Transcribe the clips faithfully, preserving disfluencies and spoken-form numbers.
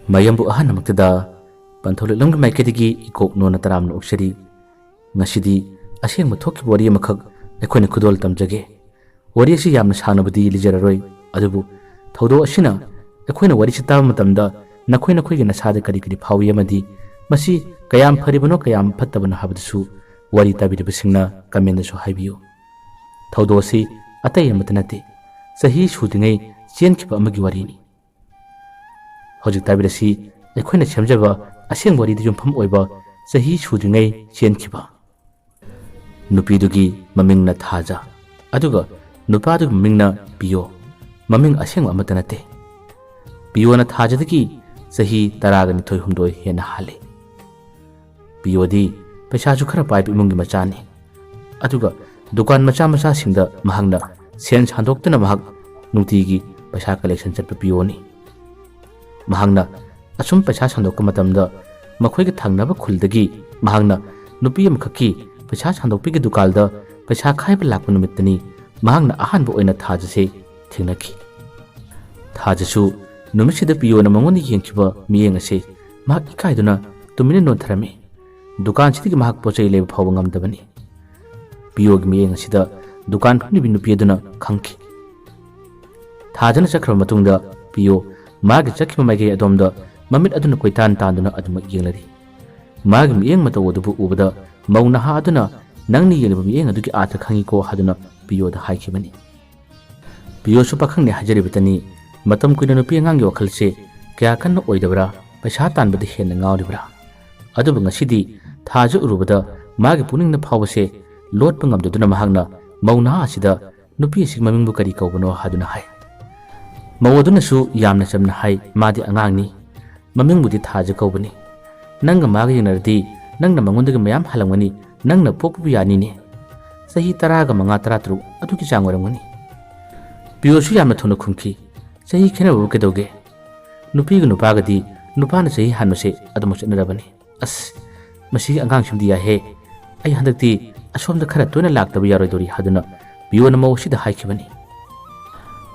ꯃꯌꯥꯝꯕꯨ ꯑꯍꯥꯟꯕꯃꯛꯇꯗ ꯄꯟꯊꯧ ꯂꯤꯛꯂꯝꯒꯤ ꯃꯥꯏꯀꯩꯗꯒꯤ ꯏꯀꯣꯛ ꯅꯣꯟꯅ ꯇꯔꯥꯝꯅ ꯑꯣꯛꯆꯔꯤ꯫ ꯉꯁꯤꯗꯤ ꯑꯁꯦꯡꯕ ꯊꯣꯛꯈꯤꯕ ꯋꯥꯔꯤ ꯑꯃꯈꯛ ꯑꯩꯈꯣꯏꯅ ꯈꯨꯗꯣꯜ ꯇꯝꯖꯒꯦ꯫ ꯋꯥꯔꯤ ꯑꯁꯤ ꯌꯥꯝꯅ ꯁꯥꯡꯅꯕꯗꯤ ꯂꯤꯖꯔꯔꯣꯏ, ꯑꯗꯨꯕꯨ ꯊꯧꯗꯣꯛ ꯑꯁꯤꯅ ꯑꯩꯈꯣꯏꯅ ꯋꯥꯔꯤꯁꯤ ꯇꯥꯕ ꯃꯇꯝꯗ ꯅꯈꯣꯏ ꯅꯈꯣꯏꯒꯤ ꯅꯁꯥꯗ ꯀꯔꯤ ꯀꯔꯤ ꯐꯥꯎꯏ ꯑꯃꯗꯤ ꯃꯁꯤ ꯀꯌꯥꯝ ꯐꯔꯤꯕꯅꯣ, ꯀꯌꯥꯝ ꯐꯠꯇꯕꯅꯣ ꯍꯥꯏꯕꯗꯨꯁꯨ ꯋꯥꯔꯤ ꯇꯥꯕꯤꯔꯤꯕꯁꯤꯡꯅ comment ꯗꯁꯨ ꯍꯥꯏꯕꯤꯌꯨ꯫ ꯊꯧꯗꯣꯛ ꯑꯁꯤ ꯑꯇꯩ ꯑꯃꯠꯇ ꯅꯠꯇꯦ, ꯆꯍꯤ ꯁꯨꯗ꯭ꯔꯤꯉꯩ ꯆꯦꯟꯈꯤꯕ ꯑꯃꯒꯤ ꯋꯥꯔꯤꯅꯤ꯫ ꯍꯧꯖꯤꯛ ꯇꯥꯕꯤꯔꯁꯤ ꯑꯩꯈꯣꯏꯅ ꯁꯦꯝꯖꯕ ꯑꯁꯦꯡꯕ ꯋꯥꯔꯤꯗ ꯌꯨꯝꯐꯝ ꯑꯣꯏꯕ ꯆꯍꯤ ꯁꯨꯗ꯭ꯔꯤꯉꯩ ꯆꯦꯟꯈꯤꯕ꯫ ꯅꯨꯄꯤꯗꯨꯒꯤ ꯃꯃꯤꯡꯅ ꯊꯥꯖ, ꯑꯗꯨꯒ ꯅꯨꯄꯥꯗꯨꯒꯤ ꯃꯃꯤꯡꯅ ꯄꯤꯌꯣ꯫ ꯃꯃꯤꯡ ꯑꯁꯦꯡꯕ ꯑꯃꯠꯇ ꯅꯠꯇꯦ꯫ ꯄꯤꯌꯣꯅ ꯊꯥꯖꯗꯒꯤ ꯆꯍꯤ ꯇꯔꯥꯒ ꯅꯤꯊꯣꯏ ꯍꯨꯝꯗꯣꯏ ꯍꯦꯟꯅ ꯍꯥꯜꯂꯤ꯫ ꯄꯤꯌꯣꯗꯤ ꯄꯩꯁꯥꯁꯨ ꯈꯔ ꯄꯥꯏꯕ ꯏꯃꯨꯡꯒꯤ ꯃꯆꯥꯅꯤ꯫ ꯑꯗꯨꯒ ꯗꯨꯀꯥꯟ ꯃꯆꯥ ꯃꯆꯥꯁꯤꯡꯗ ꯃꯍꯥꯛꯅ ꯁꯦꯟ ꯁꯥꯟꯗꯣꯛꯇꯨꯅ ꯃꯍꯥꯛ ꯅꯨꯡꯇꯤꯒꯤ ꯄꯩꯁꯥ collection ꯆꯠꯄ ꯄꯤꯌꯣꯅꯤ꯫ ꯃꯍꯥꯛꯅ ꯑꯁꯨꯝ ꯄꯩꯁꯥ ꯁꯥꯟꯗꯣꯛꯄ ꯃꯇꯝꯗ ꯃꯈꯣꯏꯒꯤ ꯊꯪꯅꯕ ꯈꯨꯜꯗꯒꯤ ꯃꯍꯥꯛꯅ ꯅꯨꯄꯤ ꯑꯃꯈꯛꯀꯤ ꯄꯩꯁꯥ ꯁꯥꯟꯗꯣꯛꯄꯤꯒꯤ ꯗꯨꯀꯥꯟꯗ ꯄꯩꯁꯥ ꯈꯥꯏꯕ ꯂꯥꯛꯄ ꯅꯨꯃꯤꯠꯇꯅꯤ ꯃꯍꯥꯛꯅ ꯑꯍꯥꯟꯕ ꯑꯣꯏꯅ ꯊꯥꯖꯁꯦ ꯊꯦꯡꯅꯈꯤ꯫ ꯊꯥꯖꯁꯨ ꯅꯨꯃꯤꯠꯁꯤꯗ ꯄꯤꯌꯣꯅ ꯃꯉꯣꯟꯗ ꯌꯦꯡꯈꯤꯕ ꯃꯤꯠꯌꯦꯡ ꯑꯁꯦ ꯃꯍꯥꯛ ꯏꯀꯥꯏꯗꯨꯅ ꯇꯨꯃꯤꯟꯅ ꯅꯣꯟꯊꯔꯝꯃꯤ꯫ ꯗꯨꯀꯥꯟꯁꯤꯗꯒꯤ ꯃꯍꯥꯛ ꯄꯣꯠ ꯆꯩ ꯂꯩꯕ ꯐꯥꯎꯕ ꯉꯝꯗꯕꯅꯤ꯫ ꯄꯤꯌꯣꯒꯤ ꯃꯤꯠꯌꯦꯡ ꯑꯁꯤꯗ ꯗꯨꯀꯥꯟ ꯐꯝꯂꯤꯕꯤ ꯅꯨꯄꯤ ꯑꯗꯨꯅ ꯈꯪꯈꯤ꯫ ꯊꯥꯖꯅ ꯆꯠꯈ꯭ꯔꯕ ꯃꯇꯨꯡꯗ ꯄꯤꯌꯣ ꯃꯥꯒꯤ ꯆꯠꯈꯤꯕ ꯃꯥꯏꯀꯩ ꯑꯗꯣꯝꯗ ꯃꯃꯤꯠ ꯑꯗꯨꯅ ꯀꯣꯏꯇꯥꯟ ꯇꯥꯟꯗꯨꯅ ꯑꯗꯨꯃꯛ ꯌꯦꯡꯂꯔꯤ꯫ ꯃꯥꯒꯤ ꯃꯤꯠꯌꯦꯡ ꯃꯇꯧ ꯑꯗꯨꯕꯨ ꯎꯕꯗ ꯃꯧ ꯅꯍꯥ ꯑꯗꯨꯅ "ꯅꯪꯅ ꯌꯦꯡꯂꯤꯕ ꯃꯤꯠꯌꯦꯡ ꯑꯗꯨꯒꯤ ꯑꯥꯔꯊ ꯈꯪꯉꯤꯀꯣ" ꯍꯥꯏꯗꯨꯅ ꯄꯤꯌꯣꯗ ꯍꯥꯏꯈꯤꯕꯅꯤ꯫ ꯄꯤꯌꯣꯁꯨ ꯄꯥꯈꯪꯅꯦ ꯍꯥꯏꯖꯔꯤꯕꯇꯅꯤ, ꯃꯇꯝ ꯀꯨꯏꯅ ꯅꯨꯄꯤ ꯑꯉꯥꯡꯒꯤ ꯋꯥꯈꯜꯁꯦ ꯀꯌꯥ ꯀꯟꯅ ꯑꯣꯏꯗꯕ꯭ꯔꯥ, ꯄꯩꯁꯥ ꯇꯥꯟꯕꯗ ꯍꯦꯟꯅ ꯉꯥꯎꯔꯤꯕ꯭ꯔꯥ? ꯑꯗꯨꯕꯨ ꯉꯁꯤꯗꯤ ꯊꯥꯖ ꯎꯔꯨꯕꯗ ꯃꯥꯒꯤ ꯄꯨꯛꯅꯤꯡꯗ ꯐꯥꯎꯕꯁꯦ ꯂꯣꯠꯄ ꯉꯝꯗꯗꯨꯅ ꯃꯍꯥꯛꯅ ꯃꯧ ꯅꯍꯥ ꯑꯁꯤꯗ "ꯅꯨꯄꯤ ꯑꯁꯤꯒꯤ ꯃꯃꯤꯡꯕꯨ ꯀꯔꯤ ꯀꯧꯕꯅꯣ?" ꯍꯥꯏꯗꯨꯅ ꯍꯥꯏ꯫ ꯃꯧ ꯑꯗꯨꯅꯁꯨ ꯌꯥꯝꯅ ꯆꯝꯅ ꯍꯥꯏ, "ꯃꯥꯗꯤ ꯑꯉꯥꯡꯅꯤ꯫ ꯃꯃꯤꯡꯕꯨꯗꯤ ꯊꯥꯖ ꯀꯧꯕꯅꯤ꯫ ꯅꯪꯒ ꯃꯥꯒ ꯌꯦꯡꯅꯔꯗꯤ ꯅꯪꯅ ꯃꯉꯣꯟꯗꯒꯤ ꯃꯌꯥꯝ ꯍꯜꯂꯝꯒꯅꯤ, ꯅꯪꯅ ꯄꯣꯛꯄꯕꯨ ꯌꯥꯅꯤꯅꯦ꯫ ꯆꯍꯤ ꯇꯔꯥꯒ ꯃꯉꯥ, ꯇꯔꯥꯇꯔꯨꯛ ꯑꯗꯨꯒꯤ ꯆꯥꯡ ꯑꯣꯏꯔꯝꯒꯅꯤ꯫" ꯄꯤꯌꯣꯁꯨ ꯌꯥꯝꯅ ꯊꯨꯅ ꯈꯨꯝꯈꯤ, "ꯆꯍꯤ ꯈꯦꯠꯅꯕꯕꯨ ꯀꯩꯗꯧꯒꯦ? ꯅꯨꯄꯤꯒ ꯅꯨꯄꯥꯒꯗꯤ ꯅꯨꯄꯥꯅ ꯆꯍꯤ ꯍꯥꯟꯕꯁꯦ ꯑꯗꯨꯃꯛ ꯆꯠꯅꯔꯕꯅꯤ꯫ ꯑꯁ, ꯃꯁꯤꯒꯤ ꯑꯉꯥꯡꯁꯤꯃꯗꯤ ꯌꯥꯏꯍꯦ꯫ ꯑꯩ ꯍꯟꯗꯛꯇꯤ ꯑꯁꯣꯝꯗ ꯈꯔ ꯇꯣꯏꯅ ꯂꯥꯛꯇꯕ ꯌꯥꯔꯣꯏꯗꯧꯔꯤ" ꯍꯥꯏꯗꯨꯅ ꯄꯤꯌꯣꯅ ꯃꯧ ꯑꯁꯤꯗ ꯍꯥꯏꯈꯤꯕꯅꯤ꯫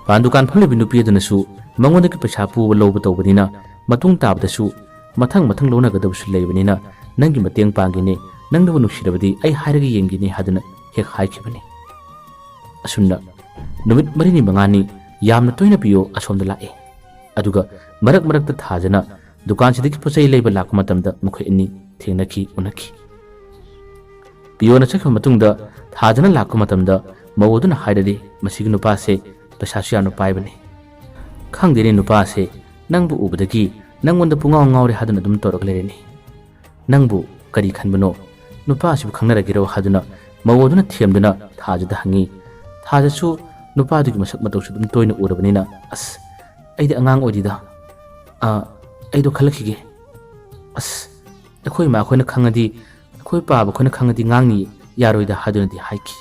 ꯄꯥꯟ ꯗꯨꯀꯥꯟ ꯐꯝꯂꯤꯕꯤ ꯅꯨꯄꯤ ꯑꯗꯨꯅꯁꯨ ꯃꯉꯣꯟꯗꯒꯤ ꯄꯩꯁꯥ ꯄꯨꯕ ꯂꯧꯕ ꯇꯧꯕꯅꯤꯅ ꯃꯇꯨꯡ ꯇꯥꯕꯗꯁꯨ ꯃꯊꯪ ꯃꯊꯪ ꯂꯧꯅꯒꯗꯕꯁꯨ ꯂꯩꯕꯅꯤꯅ ꯅꯪꯒꯤ ꯃꯇꯦꯡ ꯄꯥꯡꯒꯦꯅꯦ, ꯅꯪꯅꯕꯨ ꯅꯨꯡꯁꯤꯔꯕꯗꯤ ꯑꯩ ꯍꯥꯏꯔꯒ ꯌꯦꯡꯒꯦꯅꯦ ꯍꯥꯏꯗꯨꯅ ꯍꯦꯛ ꯍꯥꯏꯈꯤꯕꯅꯤ꯫ ꯑꯁꯨꯝꯅ ꯅꯨꯃꯤꯠ ꯃꯔꯤꯅꯤ ꯃꯉꯥꯅꯤ ꯌꯥꯝꯅ ꯇꯣꯏꯅ ꯄꯤꯌꯣ ꯑꯁꯣꯝꯗ ꯂꯥꯛꯑꯦ꯫ ꯑꯗꯨꯒ ꯃꯔꯛ ꯃꯔꯛꯇ ꯊꯥꯖꯅ ꯗꯨꯀꯥꯟꯁꯤꯗꯒꯤ ꯄꯣꯠ ꯆꯩ ꯂꯩꯕ ꯂꯥꯛꯄ ꯃꯇꯝꯗ ꯃꯈꯣꯏ ꯑꯅꯤ ꯊꯦꯡꯅꯈꯤ, ꯎꯅꯈꯤ꯫ ꯄꯤꯌꯣꯅ ꯆꯠꯈꯤꯕ ꯃꯇꯨꯡꯗ ꯊꯥꯖꯅ ꯂꯥꯛꯄ ꯃꯇꯝꯗ ꯃꯧ ꯑꯗꯨꯅ ꯍꯥꯏꯔꯗꯤ, "ꯃꯁꯤꯒꯤ ꯅꯨꯄꯥꯁꯦ ꯄꯩꯁꯥꯁꯨ ꯌꯥꯝꯅ ꯄꯥꯏꯕꯅꯤ꯫ ꯈꯪꯗꯦꯅꯦ ꯅꯨꯄꯥꯁꯦ, ꯅꯪꯕꯨ ꯎꯕꯗꯒꯤ ꯅꯪꯉꯣꯟꯗ ꯄꯨꯡꯉꯥꯎ ꯉꯥꯎꯔꯦ ꯍꯥꯏꯗꯨꯅ ꯑꯗꯨꯝ ꯇꯧꯔꯒ ꯂꯩꯔꯦꯅꯦ꯫ ꯅꯪꯕꯨ ꯀꯔꯤ ꯈꯟꯕꯅꯣ? ꯅꯨꯄꯥꯁꯤꯕꯨ ꯈꯪꯅꯔꯒꯦꯔꯣ?" ꯍꯥꯏꯗꯨꯅ ꯃꯧ ꯑꯗꯨꯅ ꯊꯦꯝꯗꯨꯅ ꯊꯥꯖꯗ ꯍꯪꯉꯤ꯫ ꯊꯥꯖꯁꯨ ꯅꯨꯄꯥꯗꯨꯒꯤ ꯃꯁꯛ ꯃꯇꯧꯁꯨ ꯑꯗꯨꯝ ꯇꯣꯏꯅ ꯎꯔꯕꯅꯤꯅ, "ꯑꯁ, ꯑꯩꯗꯤ ꯑꯉꯥꯡ ꯑꯣꯏꯔꯤꯗ꯫ ꯑꯥ, ꯑꯩꯗꯣ ꯈꯜꯂꯛꯈꯤꯒꯦ꯫ ꯑꯁ, ꯑꯩꯈꯣꯏ ꯏꯃꯥ ꯈꯣꯏꯅ ꯈꯪꯉꯗꯤ, ꯑꯩꯈꯣꯏ ꯄꯥꯕ ꯈꯣꯏꯅ ꯈꯪꯉꯗꯤ ꯉꯥꯡꯅꯤ, ꯌꯥꯔꯣꯏꯗ" ꯍꯥꯏꯗꯨꯅꯗꯤ ꯍꯥꯏꯈꯤ꯫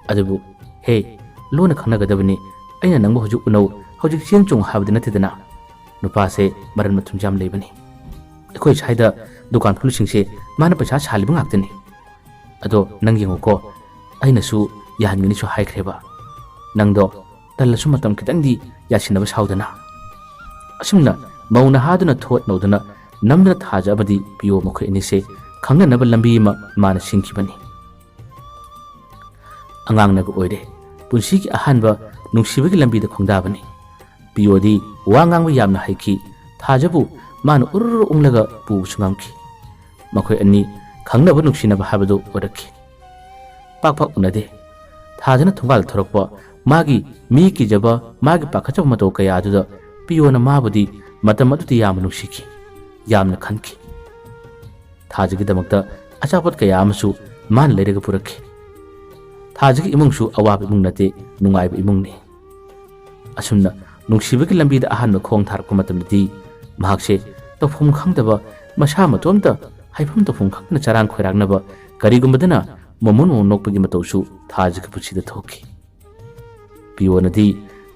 ꯑꯗꯨꯕꯨ, "ꯍꯦ, ꯂꯣꯟꯅ ꯈꯪꯅꯒꯗꯕꯅꯤ꯫ ꯑꯩꯅ ꯅꯪꯕꯨ ꯍꯧꯖꯤꯛ ꯎꯅꯧ, ꯍꯧꯖꯤꯛ ꯆꯦꯟ ꯆꯣꯡ ꯍꯥꯏꯕꯗꯤ ꯅꯠꯇꯦꯗꯅ꯫ ꯅꯨꯄꯥꯁꯦ ꯃꯔꯟ ꯃꯊꯨꯝꯁꯨ ꯌꯥꯝ ꯂꯩꯕꯅꯤ꯫ ꯑꯩꯈꯣꯏ ꯁ꯭ꯋꯥꯏꯗ ꯗꯨꯀꯥꯟ ꯐꯝꯕꯁꯤꯡꯁꯦ ꯃꯥꯅ ꯄꯩꯁꯥ ꯁꯥꯜꯂꯤꯕ ꯉꯥꯛꯇꯅꯤ꯫ ꯑꯗꯣ ꯅꯪ ꯌꯦꯡꯉꯨꯀꯣ, ꯑꯩꯅꯁꯨ ꯌꯥꯍꯟꯒꯅꯤꯁꯨ ꯍꯥꯏꯈ꯭ꯔꯦꯕ꯫ ꯅꯪꯗꯣ ꯇꯜꯂꯁꯨ ꯃꯇꯝ ꯈꯤꯇꯪꯗꯤ ꯌꯥꯁꯤꯟꯅꯕ ꯁꯥꯎꯗꯅ"꯫ ꯑꯁꯨꯝꯅ ꯃꯧ ꯅꯍꯥꯗꯨꯅ ꯊꯣꯠ ꯅꯧꯗꯨꯅ ꯅꯝꯗꯨꯅ ꯊꯥꯖ ꯑꯃꯗꯤ ꯄꯤꯌꯣ ꯃꯈꯣꯏ ꯑꯅꯤꯁꯦ ꯈꯪꯅꯅꯕ ꯂꯝꯕꯤ ꯑꯃ ꯃꯥꯅ ꯁꯤꯟꯈꯤꯕꯅꯤ꯫ ꯑꯉꯥꯡꯅꯒ ꯑꯣꯏꯔꯦ꯫ ꯄꯨꯟꯁꯤꯒꯤ ꯑꯍꯥꯟꯕ ꯅꯨꯡꯁꯤꯕꯒꯤ ꯂꯝꯕꯤꯗ ꯈꯣꯡꯗꯥꯕꯅꯤ꯫ ꯄꯤꯌꯣꯗꯤ ꯋꯥ ꯉꯥꯡꯕ ꯌꯥꯝꯅ ꯍꯩꯈꯤ꯫ ꯊꯥꯖꯕꯨ ꯃꯥꯅ ꯎꯔꯨꯔ ꯎꯪꯂꯒ ꯄꯨꯕꯁꯨ ꯉꯝꯈꯤ꯫ ꯃꯈꯣꯏ ꯑꯅꯤ ꯈꯪꯅꯕ ꯅꯨꯡꯁꯤꯅꯕ ꯍꯥꯏꯕꯗꯨ ꯑꯣꯏꯔꯛꯈꯤ꯫ ꯄꯥꯛ ꯄꯥꯛ ꯎꯅꯗꯦ꯫ ꯊꯥꯖꯅ ꯊꯣꯡꯒꯥꯜ ꯊꯣꯔꯛꯄ, ꯃꯥꯒꯤ ꯃꯤ ꯀꯤꯖꯕ, ꯃꯥꯒꯤ ꯄꯥꯈꯠꯆꯕ ꯃꯇꯧ ꯀꯌꯥ ꯑꯗꯨꯗ ꯄꯤꯌꯣꯅ ꯃꯥꯕꯨꯗꯤ ꯃꯇꯝ ꯑꯗꯨꯗ ꯌꯥꯝꯅ ꯅꯨꯡꯁꯤꯈꯤ, ꯌꯥꯝꯅ ꯈꯟꯈꯤ꯫ ꯊꯥꯖꯒꯤꯗꯃꯛꯇ ꯑꯆꯥꯄꯣꯠ ꯀꯌꯥ ꯑꯃꯁꯨ ꯃꯥꯅ ꯂꯩꯔꯒ ꯄꯨꯔꯛꯈꯤ꯫ ꯊꯥꯖꯒꯤ ꯏꯃꯨꯡꯁꯨ ꯑꯋꯥꯕ ꯏꯃꯨꯡ ꯅꯠꯇꯦ, ꯅꯨꯡꯉꯥꯏꯕ ꯏꯃꯨꯡꯅꯤ꯫ ꯑꯁꯨꯝꯅ ꯅꯨꯡꯁꯤꯕꯒꯤ ꯂꯝꯕꯤꯗ ꯑꯍꯥꯟꯕ ꯈꯣꯡ ꯊꯥꯔꯛꯄ ꯃꯇꯝꯗꯗꯤ ꯃꯍꯥꯛꯁꯦ ꯇꯧꯐꯝ ꯈꯪꯗꯕ, ꯃꯁꯥ ꯃꯇꯣꯝꯇ ꯍꯥꯏꯐꯝ ꯇꯧꯐꯝ ꯈꯪꯗꯅ ꯆꯔꯥꯡ ꯈꯣꯏꯔꯥꯡꯅꯕ, ꯀꯔꯤꯒꯨꯝꯕꯗꯅ ꯃꯣꯃꯣꯟ ꯃꯣꯃꯣꯟ ꯅꯣꯛꯄꯒꯤ ꯃꯇꯧꯁꯨ ꯊꯥꯖꯒꯤ ꯄꯨꯟꯁꯤꯗ ꯊꯣꯛꯈꯤ꯫ ꯄꯤꯌꯣꯅꯗꯤ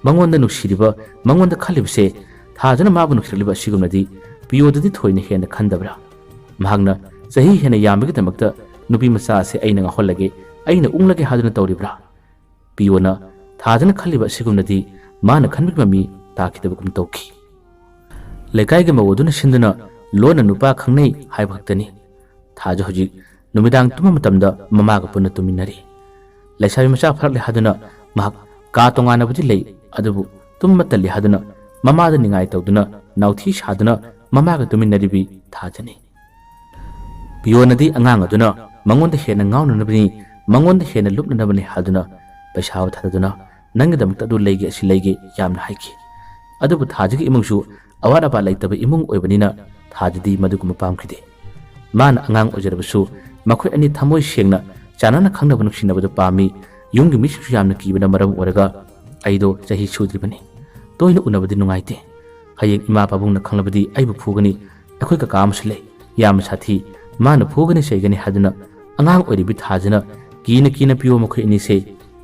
ꯃꯉꯣꯟꯗ ꯅꯨꯡꯁꯤꯔꯤꯕ, ꯃꯉꯣꯟꯗ ꯈꯜꯂꯤꯕꯁꯦ ꯊꯥꯖꯅ ꯃꯥꯕꯨ ꯅꯨꯡꯁꯤꯔꯛꯂꯤꯕ ꯑꯁꯤꯒꯨꯝꯅꯗꯤ ꯄꯤꯌꯣꯗꯗꯤ ꯊꯣꯏꯅ ꯍꯦꯟꯅ ꯈꯟꯗꯕ꯭ꯔꯥ? ꯃꯍꯥꯛꯅ ꯆꯍꯤ ꯍꯦꯟꯅ ꯌꯥꯝꯕꯒꯤꯗꯃꯛꯇ ꯅꯨꯄꯤ ꯃꯆꯥ ꯑꯁꯦ ꯑꯩꯅ ꯉꯥꯎꯍꯜꯂꯒꯦ, ꯑꯩꯅ ꯎꯪꯂꯒꯦ ꯍꯥꯏꯗꯨꯅ ꯇꯧꯔꯤꯕ꯭ꯔꯥ? ꯄꯤꯌꯣꯅ ꯊꯥꯖꯅ ꯈꯜꯂꯤꯕ ꯑꯁꯤꯒꯨꯝꯅꯗꯤ ꯃꯥꯅ ꯈꯟꯕꯒꯤ ꯃꯃꯤ ꯇꯥꯈꯤꯗꯕꯒꯨꯝ ꯇꯧꯈꯤ꯫ ꯂꯩꯀꯥꯏꯒꯤ ꯃꯧ ꯑꯗꯨꯅ ꯁꯤꯟꯗꯨꯅ ꯂꯣꯟꯅ ꯅꯨꯄꯥ ꯈꯪꯅꯩ ꯍꯥꯏꯕ ꯈꯛꯇꯅꯤ꯫ ꯊꯥꯖ ꯍꯧꯖꯤꯛ ꯅꯨꯃꯤꯗꯥꯡ ꯇꯨꯝꯕ ꯃꯇꯝꯗ ꯃꯃꯥꯒ ꯄꯨꯟꯅ ꯇꯨꯝꯃꯤꯟꯅꯔꯤ꯫ ꯂꯩꯁꯥꯕꯤ ꯃꯆꯥ ꯐꯔꯛꯂꯦ ꯍꯥꯏꯗꯨꯅ ꯃꯍꯥꯛ ꯀꯥ ꯇꯣꯉꯥꯟꯅꯕꯗꯤ ꯂꯩ, ꯑꯗꯨꯕꯨ ꯇꯨꯝꯕ ꯇꯜꯂꯤ ꯍꯥꯏꯗꯨꯅ ꯃꯃꯥꯗ ꯅꯤꯡꯉꯥꯏ ꯇꯧꯗꯨꯅ ꯅꯥꯎꯊꯤ ꯁꯥꯗꯨꯅ ꯃꯃꯥꯒ ꯇꯨꯃꯤꯟꯅꯔꯤꯕꯤ ꯊꯥꯖꯅꯤ꯫ ꯄꯤꯌꯣꯅꯗꯤ ꯑꯉꯥꯡ ꯑꯗꯨꯅ ꯃꯉꯣꯟꯗ ꯍꯦꯟꯅ ꯉꯥꯎꯅꯅꯕꯅꯤ, ꯃꯉꯣꯟꯗ ꯍꯦꯟꯅ ꯂꯨꯞꯅꯅꯕꯅꯤ ꯍꯥꯏꯗꯨꯅ ꯄꯩꯁꯥ ꯊꯥꯗꯗꯨꯅ "ꯅꯪꯒꯤꯗꯃꯛꯇ ꯑꯗꯨ ꯂꯩꯒꯦ, ꯑꯁꯤ ꯂꯩꯒꯦ" ꯌꯥꯝꯅ ꯍꯥꯏꯈꯤ꯫ ꯑꯗꯨꯕꯨ ꯊꯥꯖꯒꯤ ꯏꯃꯨꯡꯁꯨ ꯑꯋꯥꯠ ꯑꯄꯥ ꯂꯩꯇꯕ ꯏꯃꯨꯡ ꯑꯣꯏꯕꯅꯤꯅ ꯊꯥꯖꯗꯤ ꯃꯗꯨꯒꯨꯝꯕ ꯄꯥꯝꯈꯤꯗꯦ꯫ ꯃꯥꯅ ꯑꯉꯥꯡ ꯑꯣꯏꯖꯔꯕꯁꯨ ꯃꯈꯣꯏ ꯑꯅꯤ ꯊꯃꯣꯏ ꯁꯦꯡꯅ ꯆꯥꯟꯅꯅ ꯈꯪꯅꯕ ꯅꯨꯡꯁꯤꯅꯕꯗꯨ ꯄꯥꯝꯃꯤ꯫ ꯌꯨꯝꯒꯤ ꯃꯤꯁꯤꯡꯁꯨ ꯌꯥꯝꯅ ꯀꯤꯕꯅ ꯃꯔꯝ ꯑꯣꯏꯔꯒ ꯑꯩꯗꯣ ꯆꯍꯤ ꯁꯨꯗ꯭ꯔꯤꯕꯅꯤ꯫ ꯇꯣꯏꯅ ꯎꯅꯕꯗꯤ ꯅꯨꯡꯉꯥꯏꯇꯦ꯫ ꯍꯌꯦꯡ ꯏꯃꯥ ꯄꯥꯕꯨꯡꯅ ꯈꯪꯂꯕꯗꯤ ꯑꯩꯕꯨ ꯐꯨꯒꯅꯤ꯫ ꯑꯩꯈꯣꯏ ꯀꯀꯥ ꯑꯃꯁꯨ ꯂꯩ, ꯌꯥꯝꯅ ꯁꯥꯊꯤ꯫ ꯃꯥꯅ ꯐꯨꯒꯅꯤ ꯆꯩꯒꯅꯤ ꯍꯥꯏꯗꯨꯅ ꯑꯉꯥꯡ ꯑꯣꯏꯔꯤꯕꯤ ꯊꯥꯖꯅ ꯀꯤꯅ ꯀꯤꯅ ꯄꯤꯌꯣ ꯃꯈꯣꯏ ꯑꯅꯤꯁꯦ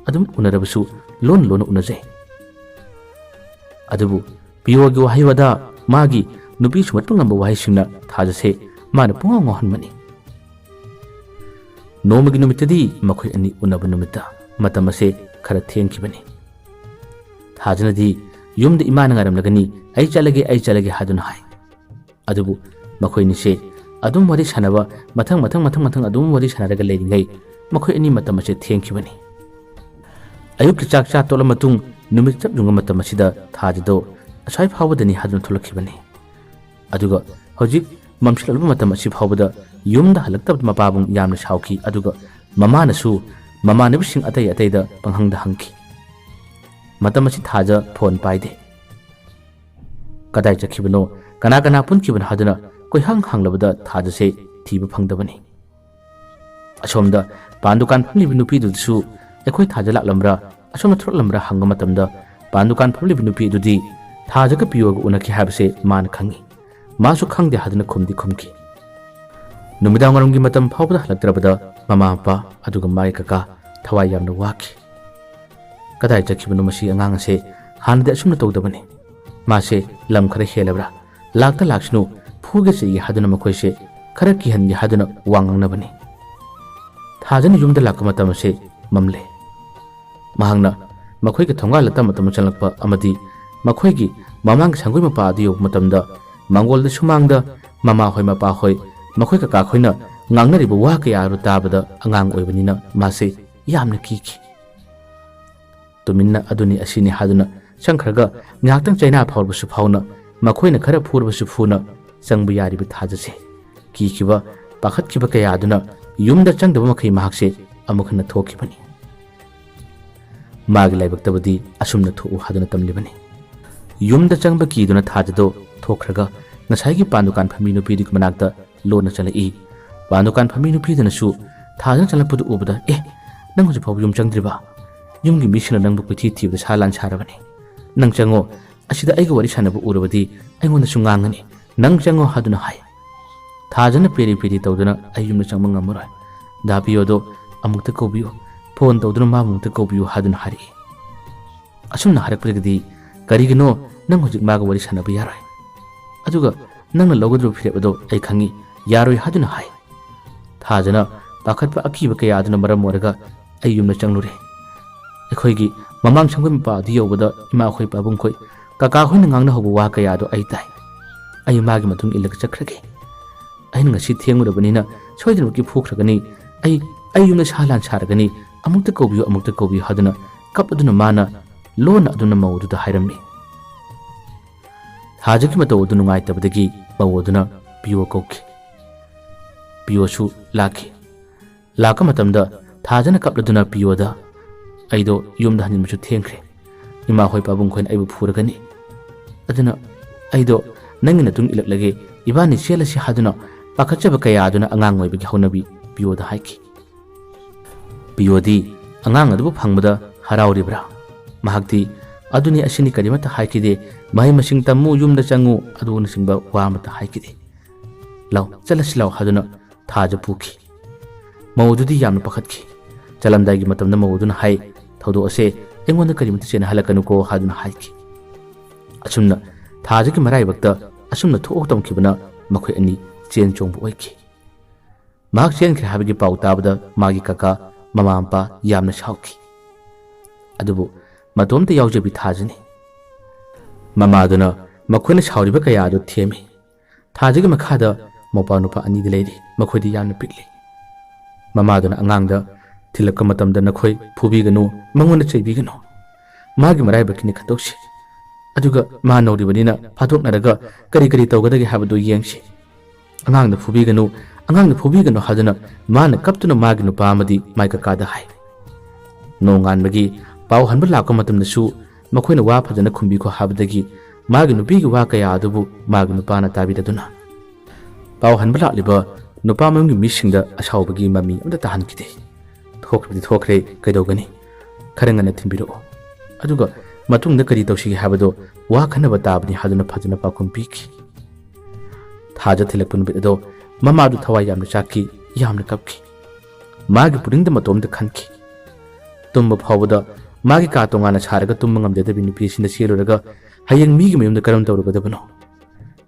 ꯑꯗꯨꯝ ꯎꯅꯔꯕꯁꯨ ꯂꯣꯟ ꯂꯣꯟꯅ ꯎꯅꯖꯩ꯫ ꯑꯗꯨꯕꯨ ꯄꯤꯌꯣꯒꯤ ꯋꯥꯍꯩ ꯋꯥꯗꯥ, ꯃꯥꯒꯤ ꯅꯨꯄꯤ ꯁꯨꯝꯍꯠꯄ ꯉꯝꯕ ꯋꯥꯍꯩꯁꯤꯡꯅ ꯊꯥꯖꯁꯦ ꯃꯥꯅ ꯄꯨꯡꯉꯥꯎ ꯉꯥꯎꯍꯟꯕꯅꯤ꯫ ꯅꯣꯡꯃꯒꯤ ꯅꯨꯃꯤꯠꯇꯗꯤ ꯃꯈꯣꯏ ꯑꯅꯤ ꯎꯅꯕ ꯅꯨꯃꯤꯠꯇ ꯃꯇꯝ ꯑꯁꯦ ꯈꯔ ꯊꯦꯡꯈꯤꯕꯅꯤ꯫ ꯊꯥꯖꯅꯗꯤ ꯌꯨꯝꯗ ꯏꯃꯥꯅ ꯉꯥꯏꯔꯝꯂꯒꯅꯤ, "ꯑꯩ ꯆꯠꯂꯒꯦ, ꯑꯩ ꯆꯠꯂꯒꯦ" ꯍꯥꯏꯗꯨꯅ ꯍꯥꯏ꯫ ꯑꯗꯨꯕꯨ ꯃꯈꯣꯏ ꯑꯅꯤꯁꯦ ꯑꯗꯨꯝ ꯋꯥꯔꯤ ꯁꯥꯟꯅꯕ, ꯃꯊꯪ ꯃꯊꯪ ꯃꯊꯪ ꯃꯊꯪ ꯑꯗꯨꯝ ꯋꯥꯔꯤ ꯁꯥꯟꯅꯔꯒ ꯂꯩꯔꯤꯉꯩ ꯃꯈꯣꯏ ꯑꯅꯤ ꯃꯇꯝ ꯑꯁꯦ ꯊꯦꯡꯈꯤꯕꯅꯤ꯫ ꯑꯌꯨꯛꯀꯤ ꯆꯥꯛ ꯆꯥ ꯇꯣꯛꯂ ꯃꯇꯨꯡ ꯅꯨꯃꯤꯠ ꯆꯞ ꯌꯨꯡꯕ ꯃꯇꯝ ꯑꯁꯤꯗ ꯊꯥꯖꯗꯣ ꯑꯁ꯭ꯋꯥꯏ ꯐꯥꯎꯕꯗꯅꯤ ꯍꯥꯏꯗꯨꯅ ꯊꯣꯛꯂꯛꯈꯤꯕꯅꯤ꯫ ꯑꯗꯨꯒ ꯍꯧꯖꯤꯛ ꯃꯝꯁꯤꯜꯂꯛꯂꯕ ꯃꯇꯝ ꯑꯁꯤ ꯐꯥꯎꯕꯗ ꯌꯨꯝꯗ ꯍꯜꯂꯛꯇꯕꯗ ꯃꯄꯥꯕꯨꯡ ꯌꯥꯝꯅ ꯁꯥꯎꯈꯤ꯫ ꯑꯗꯨꯒ ꯃꯃꯥꯅꯁꯨ ꯃꯃꯥꯟꯅꯕꯤꯁꯤꯡ ꯑꯇꯩ ꯑꯇꯩꯗ ꯄꯪꯍꯪꯗ ꯍꯪꯈꯤ꯫ ꯃꯇꯝ ꯑꯁꯤ ꯊꯥꯖ ꯐꯣꯟ ꯄꯥꯏꯗꯦ꯫ ꯀꯗꯥꯏ ꯆꯠꯈꯤꯕꯅꯣ, ꯀꯅꯥ ꯀꯅꯥ ꯄꯨꯟꯈꯤꯕꯅꯣ ꯍꯥꯏꯗꯨꯅ ꯀꯣꯏꯍꯪ ꯍꯪꯂꯕꯗ ꯊꯥꯖꯁꯦ ꯊꯤꯕ ꯐꯪꯗꯕꯅꯤ꯫ ꯑꯁꯣꯝꯗ ꯄꯥꯟ ꯗꯨꯀꯥꯟ ꯐꯝꯂꯤꯕ ꯅꯨꯄꯤꯗꯨꯗꯁꯨ ꯑꯩꯈꯣꯏ ꯊꯥꯖ ꯂꯥꯛꯂꯝꯕ꯭ꯔꯥ, ꯑꯁꯣꯝꯗ ꯊꯣꯛꯂꯛꯂꯝꯕ꯭ꯔꯥ ꯍꯪꯕ ꯃꯇꯝꯗ ꯄꯥꯟ ꯗꯨꯀꯥꯟ ꯐꯝꯂꯤꯕ ꯅꯨꯄꯤ ꯑꯗꯨꯗꯤ ꯊꯥꯖꯒ ꯄꯤꯌꯣꯒ ꯎꯅꯈꯤ ꯍꯥꯏꯕꯁꯦ ꯃꯥꯅ ꯈꯪꯏ꯫ ꯃꯥꯁꯨ ꯈꯪꯗꯦ ꯍꯥꯏꯗꯨꯅ ꯈꯨꯝꯗꯤ ꯈꯨꯝꯈꯤ꯫ ꯅꯨꯃꯤꯗꯥꯡ ꯋꯥꯏꯔꯝꯒꯤ ꯃꯇꯝ ꯐꯥꯎꯕꯗ ꯍꯜꯂꯛꯇ꯭ꯔꯕꯗ ꯃꯃꯥ ꯃꯄꯥ ꯑꯗꯨꯒ ꯃꯥꯒꯤ ꯀꯀꯥ ꯊꯋꯥꯏ ꯌꯥꯝꯅ ꯋꯥꯈꯤ꯫ "ꯀꯗꯥꯏ ꯆꯠꯈꯤꯕꯅꯣ ꯃꯁꯤ ꯑꯉꯥꯡ ꯑꯁꯦ? ꯍꯥꯟꯅꯗꯤ ꯑꯁꯨꯝꯅ ꯇꯧꯗꯕꯅꯤ꯫ ꯃꯥꯁꯦ ꯂꯝ ꯈꯔ ꯍꯦꯜꯂꯕ꯭ꯔꯥ? ꯂꯥꯛꯇ ꯂꯥꯛꯁꯅꯨ, ꯐꯨꯒꯦ ꯆꯩꯒꯦ ꯍꯥꯏꯗꯨꯅ ꯃꯈꯣꯏꯁꯦ ꯈꯔ ꯀꯤꯍꯟꯒꯦ ꯍꯥꯏꯗꯨꯅ ꯋꯥ ꯉꯥꯡꯅꯕꯅꯤ"꯫ ꯊꯥꯖꯅ ꯌꯨꯝꯗ ꯂꯥꯛꯄ ꯃꯇꯝ ꯑꯁꯦ ꯃꯝꯂꯦ꯫ ꯃꯍꯥꯛꯅ ꯃꯈꯣꯏꯒꯤ ꯊꯣꯡꯒꯥꯜꯗ ꯇꯞꯅ ꯇꯞꯅ ꯆꯪꯂꯛꯄ ꯑꯃꯗꯤ ꯃꯈꯣꯏꯒꯤ ꯃꯃꯥꯡꯒꯤ ꯁꯪꯒꯣꯏ ꯃꯄꯥ ꯑꯗꯨ ꯌꯧꯕ ꯃꯇꯝꯗ ꯃꯪꯒꯣꯜꯗ ꯁꯨꯃꯥꯡꯗ ꯃꯃꯥ ꯍꯣꯏ, ꯃꯄꯥ ꯍꯣꯏ, ꯃꯈꯣꯏ ꯀꯀꯥ ꯈꯣꯏꯅ ꯉꯥꯡꯅꯔꯤꯕ ꯋꯥ ꯀꯌꯥ ꯑꯗꯨ ꯇꯥꯕꯗ ꯑꯉꯥꯡ ꯑꯣꯏꯕꯅꯤꯅ ꯃꯥꯁꯦ ꯌꯥꯝꯅ ꯀꯤꯈꯤ꯫ ꯇꯨꯃꯤꯟꯅ ꯑꯗꯨꯅꯤ ꯑꯁꯤꯅꯤ ꯍꯥꯏꯗꯨꯅ ꯆꯪꯈ꯭ꯔꯒ ꯉꯥꯏꯍꯥꯛꯇꯪ ꯆꯩꯅꯥ ꯐꯥꯎꯔꯕꯁꯨ ꯐꯥꯎꯅ, ꯃꯈꯣꯏꯅ ꯈꯔ ꯐꯨꯔꯕꯁꯨ ꯐꯨꯅ ꯆꯪꯕ ꯌꯥꯔꯤꯕ ꯊꯥꯖꯁꯦ꯫ ꯀꯤꯈꯤꯕ, ꯄꯥꯈꯠꯈꯤꯕ ꯀꯌꯥ ꯑꯗꯨꯅ ꯌꯨꯝꯗ ꯆꯪꯗꯕ ꯃꯈꯩ ꯃꯍꯥꯛꯁꯦ ꯑꯃꯨꯛ ꯍꯟꯅ ꯊꯣꯛꯈꯤꯕꯅꯤ꯫ ꯃꯥꯒꯤ ꯂꯥꯏꯕꯛꯇꯕꯨꯗꯤ ꯑꯁꯨꯝꯅ ꯊꯣꯛꯎ ꯍꯥꯏꯗꯨꯅ ꯇꯝꯂꯤꯕꯅꯤ꯫ ꯌꯨꯝꯗ ꯆꯪꯕ ꯀꯤꯗꯨꯅ ꯊꯥꯖꯗꯣ ꯊꯣꯛꯈ꯭ꯔꯒ ꯉꯁꯥꯏꯒꯤ ꯄꯥꯟ ꯗꯨꯀꯥꯟ ꯐꯝꯕꯤ ꯅꯨꯄꯤꯗꯨꯒꯤ ꯃꯅꯥꯛꯇ ꯂꯣꯟꯅ ꯆꯠꯂꯛꯏ꯫ ꯄꯥꯟ ꯗꯨꯀꯥꯟ ꯐꯝꯕꯤ ꯅꯨꯄꯤꯗꯨꯅꯁꯨ ꯊꯥꯖꯅ ꯆꯪꯂꯛꯄꯗꯨ ꯎꯕꯗ, "ꯑꯦ, ꯅꯪ ꯍꯧꯖꯤꯛ ꯐꯥꯎꯕ ꯌꯨꯝ ꯆꯪꯗ꯭ꯔꯤꯕ? ꯌꯨꯝꯒꯤ ꯃꯤꯁꯤꯡꯅ ꯅꯪꯕꯨ ꯀꯣꯏꯊꯤ ꯊꯤꯕꯗ ꯁꯥ ꯂꯥꯟ ꯁꯥꯔꯕꯅꯤ꯫ ꯅꯪ ꯆꯪꯉꯣ, ꯑꯁꯤꯗ ꯑꯩꯒ ꯋꯥꯔꯤ ꯁꯥꯟꯅꯕ ꯎꯔꯕꯗꯤ ꯑꯩꯉꯣꯟꯗꯁꯨ ꯉꯥꯡꯒꯅꯤ꯫ ꯅꯪ ꯆꯪꯉꯣ" ꯍꯥꯏꯗꯨꯅ ꯍꯥꯏ꯫ ꯊꯥꯖꯅ ꯄꯦꯔꯤ ꯄꯦꯔꯤ ꯇꯧꯗꯨꯅ "ꯑꯩ ꯌꯨꯝꯗ ꯆꯪꯕ ꯉꯝꯃꯔꯣꯏ꯫ ꯗꯥ ꯄꯤꯌꯣꯗꯣ ꯑꯃꯨꯛꯇ ꯀꯧꯕꯤꯌꯨ꯫ ꯐꯣꯟ ꯇꯧꯗꯨꯅ ꯃꯥꯕꯨ ꯑꯃꯨꯛꯇ ꯀꯧꯕꯤꯌꯨ" ꯍꯥꯏꯗꯨꯅ ꯍꯥꯏꯔꯛꯏ꯫ ꯑꯁꯨꯝꯅ ꯍꯥꯏꯔꯛꯄꯗꯒꯤꯗꯤ "ꯀꯔꯤꯒꯤꯅꯣ ꯅꯪ ꯍꯧꯖꯤꯛ ꯃꯥꯒ ꯋꯥꯔꯤ ꯁꯥꯟꯅꯕ ꯌꯥꯔꯣꯏ? ꯑꯗꯨꯒ ꯅꯪꯅ ꯂꯧꯒꯗꯕ ꯐꯤꯔꯦꯞ ꯑꯗꯣ ꯑꯩ ꯈꯪꯉꯤ, ꯌꯥꯔꯣꯏ" ꯍꯥꯏꯗꯨꯅ ꯍꯥꯏ꯫ ꯊꯥꯖꯅ ꯄꯥꯈꯠꯄ ꯑꯀꯤꯕ ꯀꯌꯥ ꯑꯗꯨꯅ ꯃꯔꯝ ꯑꯣꯏꯔꯒ ꯑꯩ ꯌꯨꯝꯗ ꯆꯪꯂꯨꯔꯦ꯫ ꯑꯩꯈꯣꯏꯒꯤ ꯃꯃꯥꯡ ꯁꯪꯒꯣꯏ ꯃꯄꯥ ꯑꯗꯨ ꯌꯧꯕꯗ ꯏꯃꯥꯈꯣꯏ, ꯄꯥꯕꯨꯡꯈꯣꯏ, ꯀꯀꯥꯈꯣꯏꯅ ꯉꯥꯡꯅꯍꯧꯕ ꯋꯥ ꯀꯌꯥꯗꯣ ꯑꯩ ꯇꯥꯏ꯫ ꯑꯩ ꯃꯥꯒꯤ ꯃꯇꯨꯡ ꯏꯜꯂꯒ ꯆꯠꯈ꯭ꯔꯒꯦ꯫ "ꯑꯩꯅ ꯉꯁꯤ ꯊꯦꯡꯂꯨꯔꯕꯅꯤꯅ ꯁꯣꯏꯗꯅꯃꯛꯀꯤ ꯐꯨꯈ꯭ꯔꯒꯅꯤ꯫ ꯑꯩ, ꯑꯩ ꯌꯨꯝꯗ ꯁꯥ ꯂꯥꯟ ꯁꯥꯔꯒꯅꯤ꯫ ꯑꯃꯨꯛꯇ ꯀꯧꯕꯤꯌꯨ, ꯑꯃꯨꯛꯇ ꯀꯧꯕꯤꯌꯨ" ꯍꯥꯏꯗꯨꯅ ꯀꯞ ꯑꯗꯨꯅ ꯃꯥꯅ ꯂꯣꯟꯅ ꯑꯗꯨꯅ ꯃꯧ ꯑꯗꯨꯗ ꯍꯥꯏꯔꯝꯃꯤ꯫ ꯊꯥꯖꯒꯤ ꯃꯇꯧ ꯑꯗꯨ ꯅꯨꯡꯉꯥꯏꯇꯕꯗꯒꯤ ꯃꯧ ꯑꯗꯨꯅ ꯄꯤꯌꯣ ꯀꯧꯈꯤ꯫ ꯄꯤꯌꯣꯁꯨ ꯂꯥꯛꯈꯤ꯫ ꯂꯥꯛꯄ ꯃꯇꯝꯗ ꯊꯥꯖꯅ ꯀꯞꯂꯗꯨꯅ ꯄꯤꯌꯣꯗ, "ꯑꯩꯗꯣ ꯌꯨꯝꯗ ꯍꯟꯖꯤꯟꯕꯁꯨ ꯊꯦꯡꯈ꯭ꯔꯦ꯫ ꯏꯃꯥ ꯍꯣꯏ, ꯄꯥꯕꯨꯡ ꯈꯣꯏꯅ ꯑꯩꯕꯨ ꯐꯨꯔꯒꯅꯤ꯫ ꯑꯗꯨꯅ ꯑꯩꯗꯣ ꯅꯪꯒꯤ ꯅꯇꯨꯡ ꯏꯜꯂꯛꯂꯒꯦ, ꯏꯕꯥꯅꯤ ꯆꯦꯜꯂꯁꯤ" ꯍꯥꯏꯗꯨꯅ ꯄꯥꯈꯠꯆꯕ ꯀꯌꯥ ꯑꯗꯨꯅ ꯑꯉꯥꯡ ꯑꯣꯏꯕꯒꯤ ꯍꯧꯅꯕꯤ ꯄꯤꯌꯣꯗ ꯍꯥꯏꯈꯤ꯫ ꯄꯤꯌꯣꯗꯤ ꯑꯉꯥꯡ ꯑꯗꯨꯕꯨ ꯐꯪꯕꯗ ꯍꯔꯥꯎꯔꯤꯕ꯭ꯔꯥ? ꯃꯍꯥꯛꯇꯤ "ꯑꯗꯨꯅꯤ ꯑꯁꯤꯅꯤ" ꯀꯔꯤꯃꯠꯇ ꯍꯥꯏꯈꯤꯗꯦ꯫ "ꯃꯍꯩ ꯃꯁꯤꯡ ꯇꯝꯃꯨ, ꯌꯨꯝꯗ ꯆꯪꯉꯨ" ꯑꯗꯨꯅꯆꯤꯡꯕ ꯋꯥ ꯑꯃꯠꯇ ꯍꯥꯏꯈꯤꯗꯦ꯫ "ꯂꯥꯎ, ꯆꯠꯂꯁꯤ ꯂꯥꯎ" ꯍꯥꯏꯗꯨꯅ ꯊꯥꯖ ꯄꯨꯈꯤ꯫ ꯃꯧ ꯑꯗꯨꯗꯤ ꯌꯥꯝꯅ ꯄꯥꯈꯠꯈꯤ꯫ ꯆꯠꯂꯝꯗꯥꯏꯒꯤ ꯃꯇꯝꯗ ꯃꯧ ꯑꯗꯨꯅ ꯍꯥꯏ, "ꯊꯧꯗꯣꯛ ꯑꯁꯦ ꯑꯩꯉꯣꯟꯗ ꯀꯔꯤꯃꯠꯇ ꯆꯦꯟꯅꯍꯜꯂꯛꯀꯅꯨꯀꯣ" ꯍꯥꯏꯗꯨꯅ ꯍꯥꯏꯈꯤ꯫ ꯑꯁꯨꯝꯅ ꯊꯥꯖꯒꯤ ꯃꯔꯥꯏꯕꯛꯇ ꯑꯁꯨꯝꯅ ꯊꯣꯛꯑꯣ ꯇꯝꯈꯤꯕꯅ ꯃꯈꯣꯏ ꯑꯅꯤ ꯆꯦꯟ ꯆꯣꯡꯕ ꯑꯣꯏꯈꯤ꯫ ꯃꯍꯥꯛ ꯆꯦꯟꯈ꯭ꯔꯦ ꯍꯥꯏꯕꯒꯤ ꯄꯥꯎ ꯇꯥꯕꯗ ꯃꯥꯒꯤ ꯀꯀꯥ, ꯃꯃꯥ ꯃꯄꯥ ꯌꯥꯝꯅ ꯁꯥꯎꯈꯤ꯫ ꯑꯗꯨꯕꯨ ꯃꯇꯣꯝꯇ ꯌꯥꯎꯖꯕꯤ ꯊꯥꯖꯅꯤ꯫ ꯃꯃꯥꯗꯨꯅ ꯃꯈꯣꯏꯅ ꯁꯥꯎꯔꯤꯕ ꯀꯌꯥ ꯑꯗꯨ ꯊꯦꯝꯃꯤ꯫ ꯊꯥꯖꯒꯤ ꯃꯈꯥꯗ ꯃꯧꯄꯥ ꯅꯨꯄꯥ ꯑꯅꯤꯗꯤ ꯂꯩꯔꯤ꯫ ꯃꯈꯣꯏꯗꯤ ꯌꯥꯝꯅ ꯄꯤꯛꯂꯤ꯫ ꯃꯃꯥꯗꯨꯅ ꯑꯉꯥꯡꯗ "ꯊꯤꯜꯂꯛꯄ ꯃꯇꯝꯗ ꯅꯈꯣꯏ ꯐꯨꯕꯤꯒꯅꯨ, ꯃꯉꯣꯟꯗ ꯆꯩꯕꯤꯒꯅꯨ꯫ ꯃꯥꯒꯤ ꯃꯔꯥꯏꯕꯛꯀꯤꯅꯤ ꯈꯟꯗꯣꯛꯁꯤ꯫ ꯑꯗꯨꯒ ꯃꯥ ꯅꯧꯔꯤꯕꯅꯤꯅ ꯐꯥꯗꯣꯛꯅꯔꯒ ꯀꯔꯤ ꯀꯔꯤ ꯇꯧꯒꯗꯒꯦ ꯍꯥꯏꯕꯗꯨ ꯌꯦꯡꯁꯤ꯫ ꯑꯉꯥꯡꯗ ꯐꯨꯕꯤꯒꯅꯨ, ꯑꯉꯥꯡꯗ ꯐꯨꯕꯤꯒꯅꯨ" ꯍꯥꯏꯗꯨꯅ ꯃꯥꯅ ꯀꯞꯇꯨꯅ ꯃꯥꯒꯤ ꯅꯨꯄꯥ ꯑꯃꯗꯤ ꯃꯥꯏ ꯀꯀꯥꯗ ꯍꯥꯏ꯫ ꯅꯣꯡꯉꯥꯟꯕꯒꯤ ꯄꯥꯎ ꯍꯟꯕ ꯂꯥꯛꯄ ꯃꯇꯝꯗꯁꯨ ꯃꯈꯣꯏꯅ "ꯋꯥ ꯐꯖꯅ ꯈꯨꯝꯕꯤꯈꯣ" ꯍꯥꯏꯕꯗꯒꯤ ꯃꯥꯒꯤ ꯅꯨꯄꯤꯒꯤ ꯋꯥ ꯀꯌꯥ ꯑꯗꯨꯕꯨ ꯃꯥꯒꯤ ꯅꯨꯄꯥꯅ ꯇꯥꯕꯤꯔꯗꯨꯅ ꯄꯥꯎ ꯍꯟꯕ ꯂꯥꯛꯂꯤꯕ ꯅꯨꯄꯥ ꯃꯌꯨꯝꯒꯤ ꯃꯤꯁꯤꯡꯗ ꯑꯁꯥꯎꯕꯒꯤ ꯃꯃꯤ ꯑꯃꯠꯇ ꯇꯥꯍꯟꯈꯤꯗꯦ꯫ ꯊꯣꯛꯈ꯭ꯔꯗꯤ ꯊꯣꯛꯈ꯭ꯔꯦ, ꯀꯩꯗꯧꯒꯅꯤ? ꯈꯔ ꯉꯟꯅ ꯊꯤꯟꯕꯤꯔꯛꯑꯣ꯫ ꯑꯗꯨꯒ ꯃꯇꯨꯡꯗ ꯀꯔꯤ ꯇꯧꯁꯤꯒꯦ ꯍꯥꯏꯕꯗꯣ ꯋꯥ ꯈꯟꯅꯕ ꯇꯥꯕꯅꯤ ꯍꯥꯏꯗꯨꯅ ꯐꯖꯅ ꯄꯥꯎꯈꯨꯝ ꯄꯤꯈꯤ꯫ ꯊꯥꯖ ꯊꯤꯜꯂꯛꯄ ꯅꯨꯃꯤꯠ ꯑꯗꯣ ꯃꯃꯥꯗꯨ ꯊꯋꯥꯏ ꯌꯥꯝꯅ ꯆꯥꯛꯈꯤ, ꯌꯥꯝꯅ ꯀꯞꯈꯤ꯫ ꯃꯥꯒꯤ ꯄꯨꯛꯅꯤꯡꯗ ꯃꯇꯣꯝꯇ ꯈꯟꯈꯤ꯫ ꯇꯨꯝꯕ ꯐꯥꯎꯕꯗ ꯃꯥꯒꯤ ꯀꯥ ꯇꯣꯉꯥꯟꯅ ꯁꯥꯔꯒ ꯇꯨꯝꯕ ꯉꯝꯖꯗꯕꯤ ꯅꯨꯄꯤꯁꯤꯅ ꯆꯦꯜꯂꯨꯔꯒ ꯍꯌꯦꯡ ꯃꯤꯒꯤ ꯃꯌꯨꯝꯗ ꯀꯔꯝ ꯇꯧꯔꯨꯒꯗꯕꯅꯣ?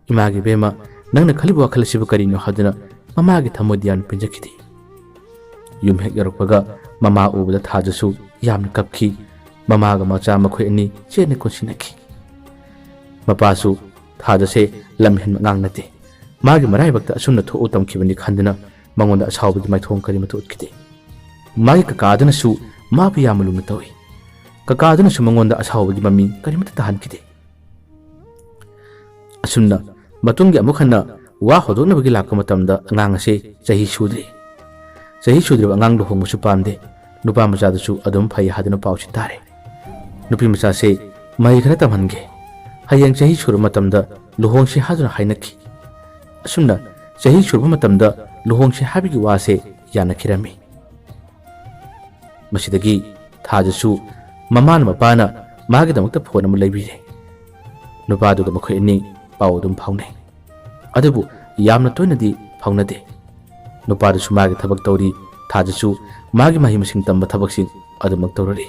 "ꯏꯃꯥꯒꯤ ꯏꯕꯦꯝꯃ, ꯅꯪꯅ ꯈꯜꯂꯤꯕ ꯋꯥꯈꯜ ꯑꯁꯤꯕꯨ ꯀꯔꯤꯅꯣ?" ꯍꯥꯏꯗꯨꯅ ꯃꯃꯥꯒꯤ ꯊꯃꯣꯏꯗꯤ ꯌꯥꯝꯅ ꯄꯦꯟꯖꯈꯤꯗꯦ꯫ ꯌꯨꯝ ꯍꯦꯛ ꯌꯧꯔꯛꯄꯒ ꯃꯃꯥ ꯎꯕꯗ ꯊꯥꯖꯁꯨ ꯌꯥꯝꯅ ꯀꯞꯈꯤ꯫ ꯃꯃꯥꯒ ꯃꯆꯥ ꯃꯈꯣꯏ ꯑꯅꯤ ꯆꯦꯠꯅ ꯀꯣꯟꯁꯤꯟꯅꯈꯤ꯫ ꯃꯄꯥꯁꯨ ꯊꯥꯖꯁꯦ ꯂꯝ ꯍꯦꯟꯕ ꯑꯉꯥꯡ ꯅꯠꯇꯦ꯫ ꯃꯥꯒꯤ ꯃꯔꯥꯏꯕꯛꯇ ꯑꯁꯨꯝꯅ ꯊꯣꯛꯎ ꯇꯝꯈꯤꯕꯅꯤ ꯈꯟꯗꯨꯅ ꯃꯉꯣꯟꯗ ꯑꯁꯥꯎꯕꯒꯤ ꯃꯥꯏꯊꯣꯡ ꯀꯔꯤꯃꯠꯇ ꯎꯠꯈꯤꯗꯦ꯫ ꯃꯥꯒꯤ ꯀꯀꯥ ꯑꯗꯨꯅꯁꯨ ꯃꯥꯕꯨ ꯌꯥꯝꯅ ꯂꯨꯅ ꯇꯧꯏ꯫ ꯀꯀꯥ ꯑꯗꯨꯅꯁꯨ ꯃꯉꯣꯟꯗ ꯑꯁꯥꯎꯕꯒꯤ ꯃꯃꯤ ꯀꯔꯤꯃꯠꯇ ꯇꯥꯍꯟꯈꯤꯗꯦ꯫ ꯑꯁꯨꯝꯅ ꯃꯇꯨꯡꯒꯤ ꯑꯃꯨꯛ ꯍꯟꯅ ꯋꯥ ꯍꯧꯗꯣꯛꯅꯕꯒꯤ ꯂꯥꯛꯄ ꯃꯇꯝꯗ ꯑꯉꯥꯡ ꯑꯁꯦ ꯆꯍꯤ ꯁꯨꯗ꯭ꯔꯤ꯫ ꯆꯍꯤ ꯁꯨꯗ꯭ꯔꯤꯕ ꯑꯉꯥꯡ ꯂꯨꯍꯣꯡꯕꯁꯨ ꯄꯥꯝꯗꯦ꯫ ꯅꯨꯄꯥ ꯃꯆꯥꯗꯨꯁꯨ ꯑꯗꯨꯝ ꯐꯩ ꯍꯥꯏꯗꯨꯅ ꯄꯥꯎꯁꯤ ꯇꯥꯔꯦ꯫ ꯅꯨꯄꯤ ꯃꯆꯥꯁꯦ ꯃꯍꯩ ꯈꯔ ꯇꯝꯍꯟꯒꯦ, ꯍꯌꯦꯡ ꯆꯍꯤ ꯁꯨꯔꯕ ꯃꯇꯝꯗ ꯂꯨꯍꯣꯡꯁꯤ ꯍꯥꯏꯗꯨꯅ ꯍꯥꯏꯅꯈꯤ꯫ ꯑꯁꯨꯝꯅ ꯆꯍꯤ ꯁꯨꯔꯕ ꯃꯇꯝꯗ ꯂꯨꯍꯣꯡꯁꯤ ꯍꯥꯏꯕꯒꯤ ꯋꯥꯁꯦ ꯌꯥꯅꯈꯤꯔꯝꯃꯤ꯫ ꯃꯁꯤꯗꯒꯤ ꯊꯥꯖꯁꯨ ꯃꯃꯥꯅ ꯃꯄꯥꯅ ꯃꯥꯒꯤꯗꯃꯛꯇ ꯐꯣꯟ ꯑꯃ ꯂꯩꯕꯤꯔꯦ꯫ ꯅꯨꯄꯥꯗꯨꯒ ꯃꯈꯣꯏ ꯑꯅꯤ ꯄꯥꯎ ꯑꯗꯨꯝ ꯐꯥꯎꯅꯩ꯫ ꯑꯗꯨꯕꯨ ꯌꯥꯝꯅ ꯇꯣꯏꯅꯗꯤ ꯐꯥꯎꯅꯗꯦ꯫ ꯅꯨꯄꯥꯗꯨꯁꯨ ꯃꯥꯒꯤ ꯊꯕꯛ ꯇꯧꯔꯤ, ꯊꯥꯖꯁꯨ ꯃꯥꯒꯤ ꯃꯍꯩ ꯃꯁꯤꯡ ꯇꯝꯕ ꯊꯕꯛꯁꯤꯡ ꯑꯗꯨꯃꯛ ꯇꯧꯔꯔꯤ꯫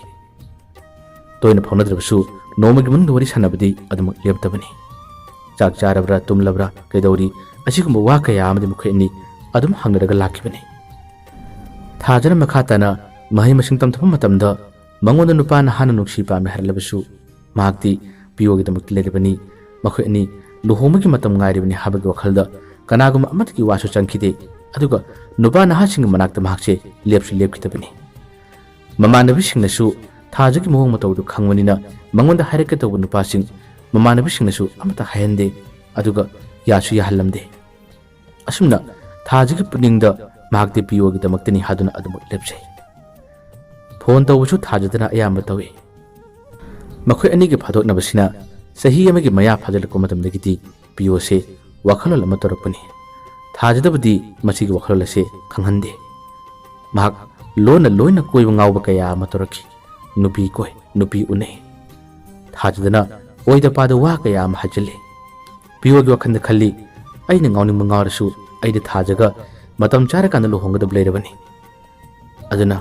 ꯇꯣꯏꯅ ꯐꯥꯎꯅꯗ꯭ꯔꯕꯁꯨ ꯅꯣꯡꯃꯒꯤ ꯃꯅꯨꯡꯗ ꯋꯥꯔꯤ ꯁꯥꯟꯅꯕꯗꯤ ꯑꯗꯨꯃꯛ ꯂꯦꯞꯇꯕꯅꯤ꯫ ꯆꯥꯛ ꯆꯥꯔꯕ꯭ꯔꯥ, ꯇꯨꯝꯂꯕ꯭ꯔꯥ, ꯀꯩꯗꯧꯔꯤ, ꯑꯁꯤꯒꯨꯝꯕ ꯋꯥ ꯀꯌꯥ ꯑꯃꯗꯤ ꯃꯈꯣꯏ ꯑꯅꯤ ꯑꯗꯨꯝ ꯍꯪꯅꯔꯒ ꯂꯥꯛꯈꯤꯕꯅꯤ꯫ ꯊꯥꯖꯅ ꯃꯈꯥ ꯇꯥꯅ ꯃꯍꯩ ꯃꯁꯤꯡ ꯇꯝꯊꯕ ꯃꯇꯝꯗ ꯃꯉꯣꯟꯗ ꯅꯨꯄꯥ ꯅꯍꯥꯅ ꯅꯨꯡꯁꯤ ꯄꯥꯝꯃꯤ ꯍꯥꯏꯔꯛꯂꯕꯁꯨ ꯃꯍꯥꯛꯇꯤ ꯄꯤꯌꯣꯒꯤꯗꯃꯛꯇ ꯂꯩꯔꯤꯕꯅꯤ꯫ ꯃꯈꯣꯏ ꯑꯅꯤ ꯂꯨꯍꯣꯡꯕꯒꯤ ꯃꯇꯝ ꯉꯥꯏꯔꯤꯕꯅꯤ ꯍꯥꯏꯕꯒꯤ ꯋꯥꯈꯜꯗ ꯀꯅꯥꯒꯨꯝꯕ ꯑꯃꯠꯇꯒꯤ ꯋꯥꯁꯨ ꯆꯪꯈꯤꯗꯦ꯫ ꯑꯗꯨꯒ ꯅꯨꯄꯥ ꯅꯍꯥꯁꯤꯡꯒꯤ ꯃꯅꯥꯛꯇ ꯃꯍꯥꯛꯁꯦ ꯂꯦꯞꯁꯨ ꯂꯦꯞꯈꯤꯗꯕꯅꯤ꯫ ꯃꯃꯥꯟꯅꯕꯤꯁꯤꯡꯅꯁꯨ ꯊꯥꯖꯒꯤ ꯃꯑꯣꯡ ꯃꯇꯧꯗꯨ ꯈꯪꯕꯅꯤꯅ ꯃꯉꯣꯟꯗ ꯍꯥꯏꯔꯛꯀꯦ ꯇꯧꯕ ꯅꯨꯄꯥꯁꯤꯡ ꯃꯃꯥꯟꯅꯕꯤꯁꯤꯡꯅꯁꯨ ꯑꯃꯠꯇ ꯍꯥꯏꯍꯟꯗꯦ꯫ ꯑꯗꯨꯒ ꯌꯥꯁꯨ ꯌꯥꯍꯜꯂꯝꯗꯦ꯫ ꯑꯁꯨꯝꯅ ꯊꯥꯖꯒꯤ ꯄꯨꯛꯅꯤꯡꯗ ꯃꯍꯥꯛꯇꯤ ꯄꯤꯌꯣꯒꯤꯗꯃꯛꯇꯅꯤ ꯍꯥꯏꯗꯨꯅ ꯑꯗꯨꯃꯛ ꯂꯦꯞꯆꯩ꯫ ꯐꯣꯟ ꯇꯧꯕꯁꯨ ꯊꯥꯖꯗꯅ ꯑꯌꯥꯝꯕ ꯇꯧꯏ꯫ ꯃꯈꯣꯏ ꯑꯅꯤꯒꯤ ꯐꯥꯗꯣꯛꯅꯕꯁꯤꯅ ꯆꯍꯤ ꯑꯃꯒꯤ ꯃꯌꯥ ꯐꯥꯖꯤꯜꯂꯛꯄ ꯃꯇꯝꯗꯒꯤꯗꯤ ꯄꯤꯌꯣꯁꯦ ꯋꯥꯈꯜꯂꯣꯟ ꯑꯃ ꯇꯧꯔꯛꯄꯅꯤ꯫ ꯊꯥꯖꯗꯕꯗꯤ ꯃꯁꯤꯒꯤ ꯋꯥꯈꯜꯂꯣꯟ ꯑꯁꯦ ꯈꯪꯍꯟꯗꯦ꯫ ꯃꯍꯥꯛ ꯂꯣꯟꯅ ꯂꯣꯏꯅ ꯀꯣꯏꯕ ꯉꯥꯎꯕ ꯀꯌꯥ ꯑꯃ ꯇꯧꯔꯛꯈꯤ꯫ ꯅꯨꯄꯤ ꯀꯣꯏ, ꯅꯨꯄꯤ ꯎꯅꯩ꯫ ꯊꯥꯖꯗꯅ ꯑꯣꯏꯗ ꯄꯥꯗ ꯋꯥ ꯀꯌꯥ ꯑꯃ ꯍꯥꯏꯖꯤꯜꯂꯤ꯫ ꯄꯤꯌꯣꯒꯤ ꯋꯥꯈꯜꯗ ꯈꯜꯂꯤ, "ꯑꯩꯅ ꯉꯥꯎꯅꯤꯡꯕ ꯉꯥꯎꯔꯁꯨ ꯑꯩꯗꯤ ꯊꯥꯖꯒ ꯃꯇꯝ ꯆꯥꯔꯀꯥꯟꯗ ꯂꯨꯍꯣꯡꯒꯗꯕ ꯂꯩꯔꯕꯅꯤ꯫ ꯑꯗꯨꯅ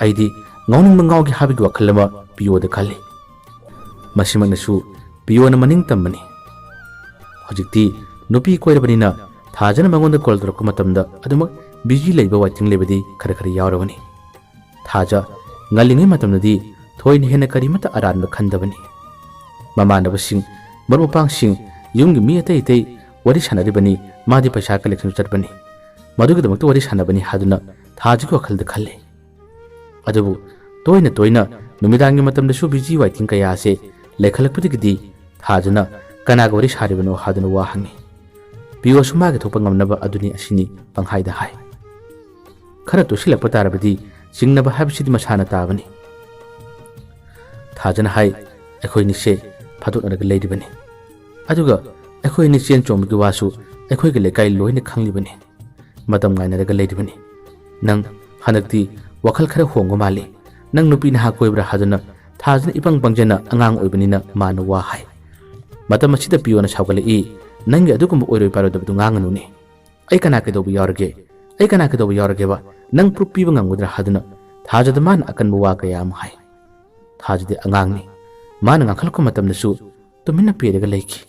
ꯑꯩꯗꯤ ꯉꯥꯎꯅꯤꯡꯕ ꯉꯥꯎꯒꯦ ꯍꯥꯏꯕꯒꯤ ꯋꯥꯈꯜ ꯑꯃ ꯄꯤꯌꯣꯗ ꯈꯜꯂꯤ꯫" ꯃꯁꯤꯃꯛꯅꯁꯨ ꯄꯤꯌꯣꯅ ꯃꯅꯤꯡ ꯇꯝꯕꯅꯤ꯫ ꯍꯧꯖꯤꯛꯇꯤ ꯅꯨꯄꯤ ꯀꯣꯏꯔꯕꯅꯤꯅ ꯊꯥꯖꯅ ꯃꯉꯣꯟꯗ ꯀꯣꯜ ꯇꯧꯔꯛꯄ ꯃꯇꯝꯗ ꯑꯗꯨꯃꯛ ꯕꯤꯖꯤ ꯂꯩꯕ ꯋꯥꯏꯇꯤꯡ ꯂꯩꯕꯗꯤ ꯈꯔ ꯈꯔ ꯌꯥꯎꯔꯕꯅꯤ꯫ ꯊꯥꯖ ꯉꯜꯂꯤꯉꯩ ꯃꯇꯝꯗꯗꯤ ꯊꯣꯏꯅ ꯍꯦꯟꯅ ꯀꯔꯤꯃꯠꯇ ꯑꯔꯥꯟꯕ ꯈꯟꯗꯕꯅꯤ꯫ ꯃꯃꯥꯟꯅꯕꯁꯤꯡ, ꯃꯔꯨꯞ ꯃꯄꯥꯡꯁꯤꯡ, ꯌꯨꯝꯒꯤ ꯃꯤ ꯑꯇꯩ ꯑꯇꯩ ꯋꯥꯔꯤ ꯁꯥꯟꯅꯔꯤꯕꯅꯤ, ꯃꯥꯗꯤ ꯄꯩꯁꯥ ꯀꯂꯦꯛꯁꯟ ꯆꯠꯄꯅꯤ, ꯃꯗꯨꯒꯤꯗꯃꯛꯇ ꯋꯥꯔꯤ ꯁꯥꯟꯅꯕꯅꯤ ꯍꯥꯏꯗꯨꯅ ꯊꯥꯖꯒꯤ ꯋꯥꯈꯜꯗ ꯈꯜꯂꯤ꯫ ꯑꯗꯨꯕꯨ ꯇꯣꯏꯅ ꯇꯣꯏꯅ ꯅꯨꯃꯤꯗꯥꯡꯒꯤ ꯃꯇꯝꯗꯁꯨ ꯕꯤꯖꯤ ꯋꯥꯏꯇꯤꯡ ꯀꯌꯥ ꯑꯁꯤ ꯂꯩꯈꯠꯂꯛꯄꯗꯒꯤꯗꯤ ꯊꯥꯖꯅ ꯀꯅꯥꯒ ꯋꯥꯔꯤ ꯁꯥꯔꯤꯕꯅꯣ ꯍꯥꯏꯗꯨꯅ ꯋꯥ ꯍꯪꯉꯤ꯫ ꯄꯤꯌꯣꯁꯨ ꯃꯥꯒꯤ ꯊꯣꯛꯄ ꯉꯝꯅꯕ ꯑꯗꯨꯅꯤ ꯑꯁꯤꯅꯤ ꯄꯪꯍꯥꯏꯗ ꯍꯥꯏ꯫ ꯈꯔ ꯇꯣꯏꯁꯤꯜꯂꯛꯄ ꯇꯥꯔꯕꯗꯤ ꯆꯤꯡꯅꯕ ꯍꯥꯏꯕꯁꯤꯗꯤ ꯃꯁꯥꯅ ꯇꯥꯕꯅꯤ꯫ ꯊꯥꯖꯅ ꯍꯥꯏ, "ꯑꯩꯈꯣꯏꯅꯤꯁꯦ ꯐꯥꯗꯣꯛꯅꯔꯒ ꯂꯩꯔꯤꯕꯅꯤ꯫ ꯑꯗꯨꯒ ꯑꯩꯈꯣꯏꯅꯤ ꯆꯦꯟ ꯆꯣꯡꯕꯒꯤ ꯋꯥꯁꯨ ꯑꯩꯈꯣꯏꯒꯤ ꯂꯩꯀꯥꯏ ꯂꯣꯏꯅ ꯈꯪꯂꯤꯕꯅꯤ꯫ ꯃꯇꯝ ꯉꯥꯏꯅꯔꯒ ꯂꯩꯔꯤꯕꯅꯤ꯫ ꯅꯪ ꯍꯟꯗꯛꯇꯤ ꯋꯥꯈꯜ ꯈꯔ ꯍꯣꯡꯕ ꯃꯥꯜꯂꯤ꯫ ꯅꯪ ꯅꯨꯄꯤ ꯅꯍꯥ ꯀꯣꯏꯕ꯭ꯔꯥ?" ꯍꯥꯏꯗꯨꯅ ꯊꯥꯖꯅ ꯏꯄꯪ ꯄꯪꯖꯅ ꯑꯉꯥꯡ ꯑꯣꯏꯕꯅꯤꯅ ꯃꯥꯅ ꯋꯥ ꯍꯥꯏ꯫ ꯃꯇꯝ ꯑꯁꯤꯗ ꯄꯤꯌꯣꯅ ꯁꯥꯎꯒꯠꯂꯛꯏ, "ꯅꯪꯒꯤ ꯑꯗꯨꯒꯨꯝꯕ ꯑꯣꯏꯔꯣꯏ ꯄꯥꯔꯣꯏꯗꯕꯗꯨ ꯉꯥꯡꯒꯅꯨꯅꯦ꯫ ꯑꯩ ꯀꯅꯥ ꯀꯩꯗꯧꯕ ꯌꯥꯎꯔꯒꯦ? ꯑꯩ ꯀꯅꯥ ꯀꯩꯗꯧꯕ ꯌꯥꯎꯔꯒꯦꯕ? ꯅꯪ ꯄ꯭ꯔꯨꯞ ꯄꯤꯕ ꯉꯝꯒꯗ꯭ꯔꯥ?" ꯍꯥꯏꯗꯨꯅ ꯊꯥꯖꯗ ꯃꯥꯅ ꯑꯀꯟꯕ ꯋꯥ ꯀꯌꯥ ꯑꯃ ꯍꯥꯏ꯫ ꯊꯥꯖꯗꯤ ꯑꯉꯥꯡꯅꯤ꯫ ꯃꯥꯅ ꯉꯥꯡꯈꯠꯂꯛꯄ ꯃꯇꯝꯗꯁꯨ ꯇꯨꯃꯤꯟꯅ ꯄꯦꯔꯒ ꯂꯩꯈꯤ꯫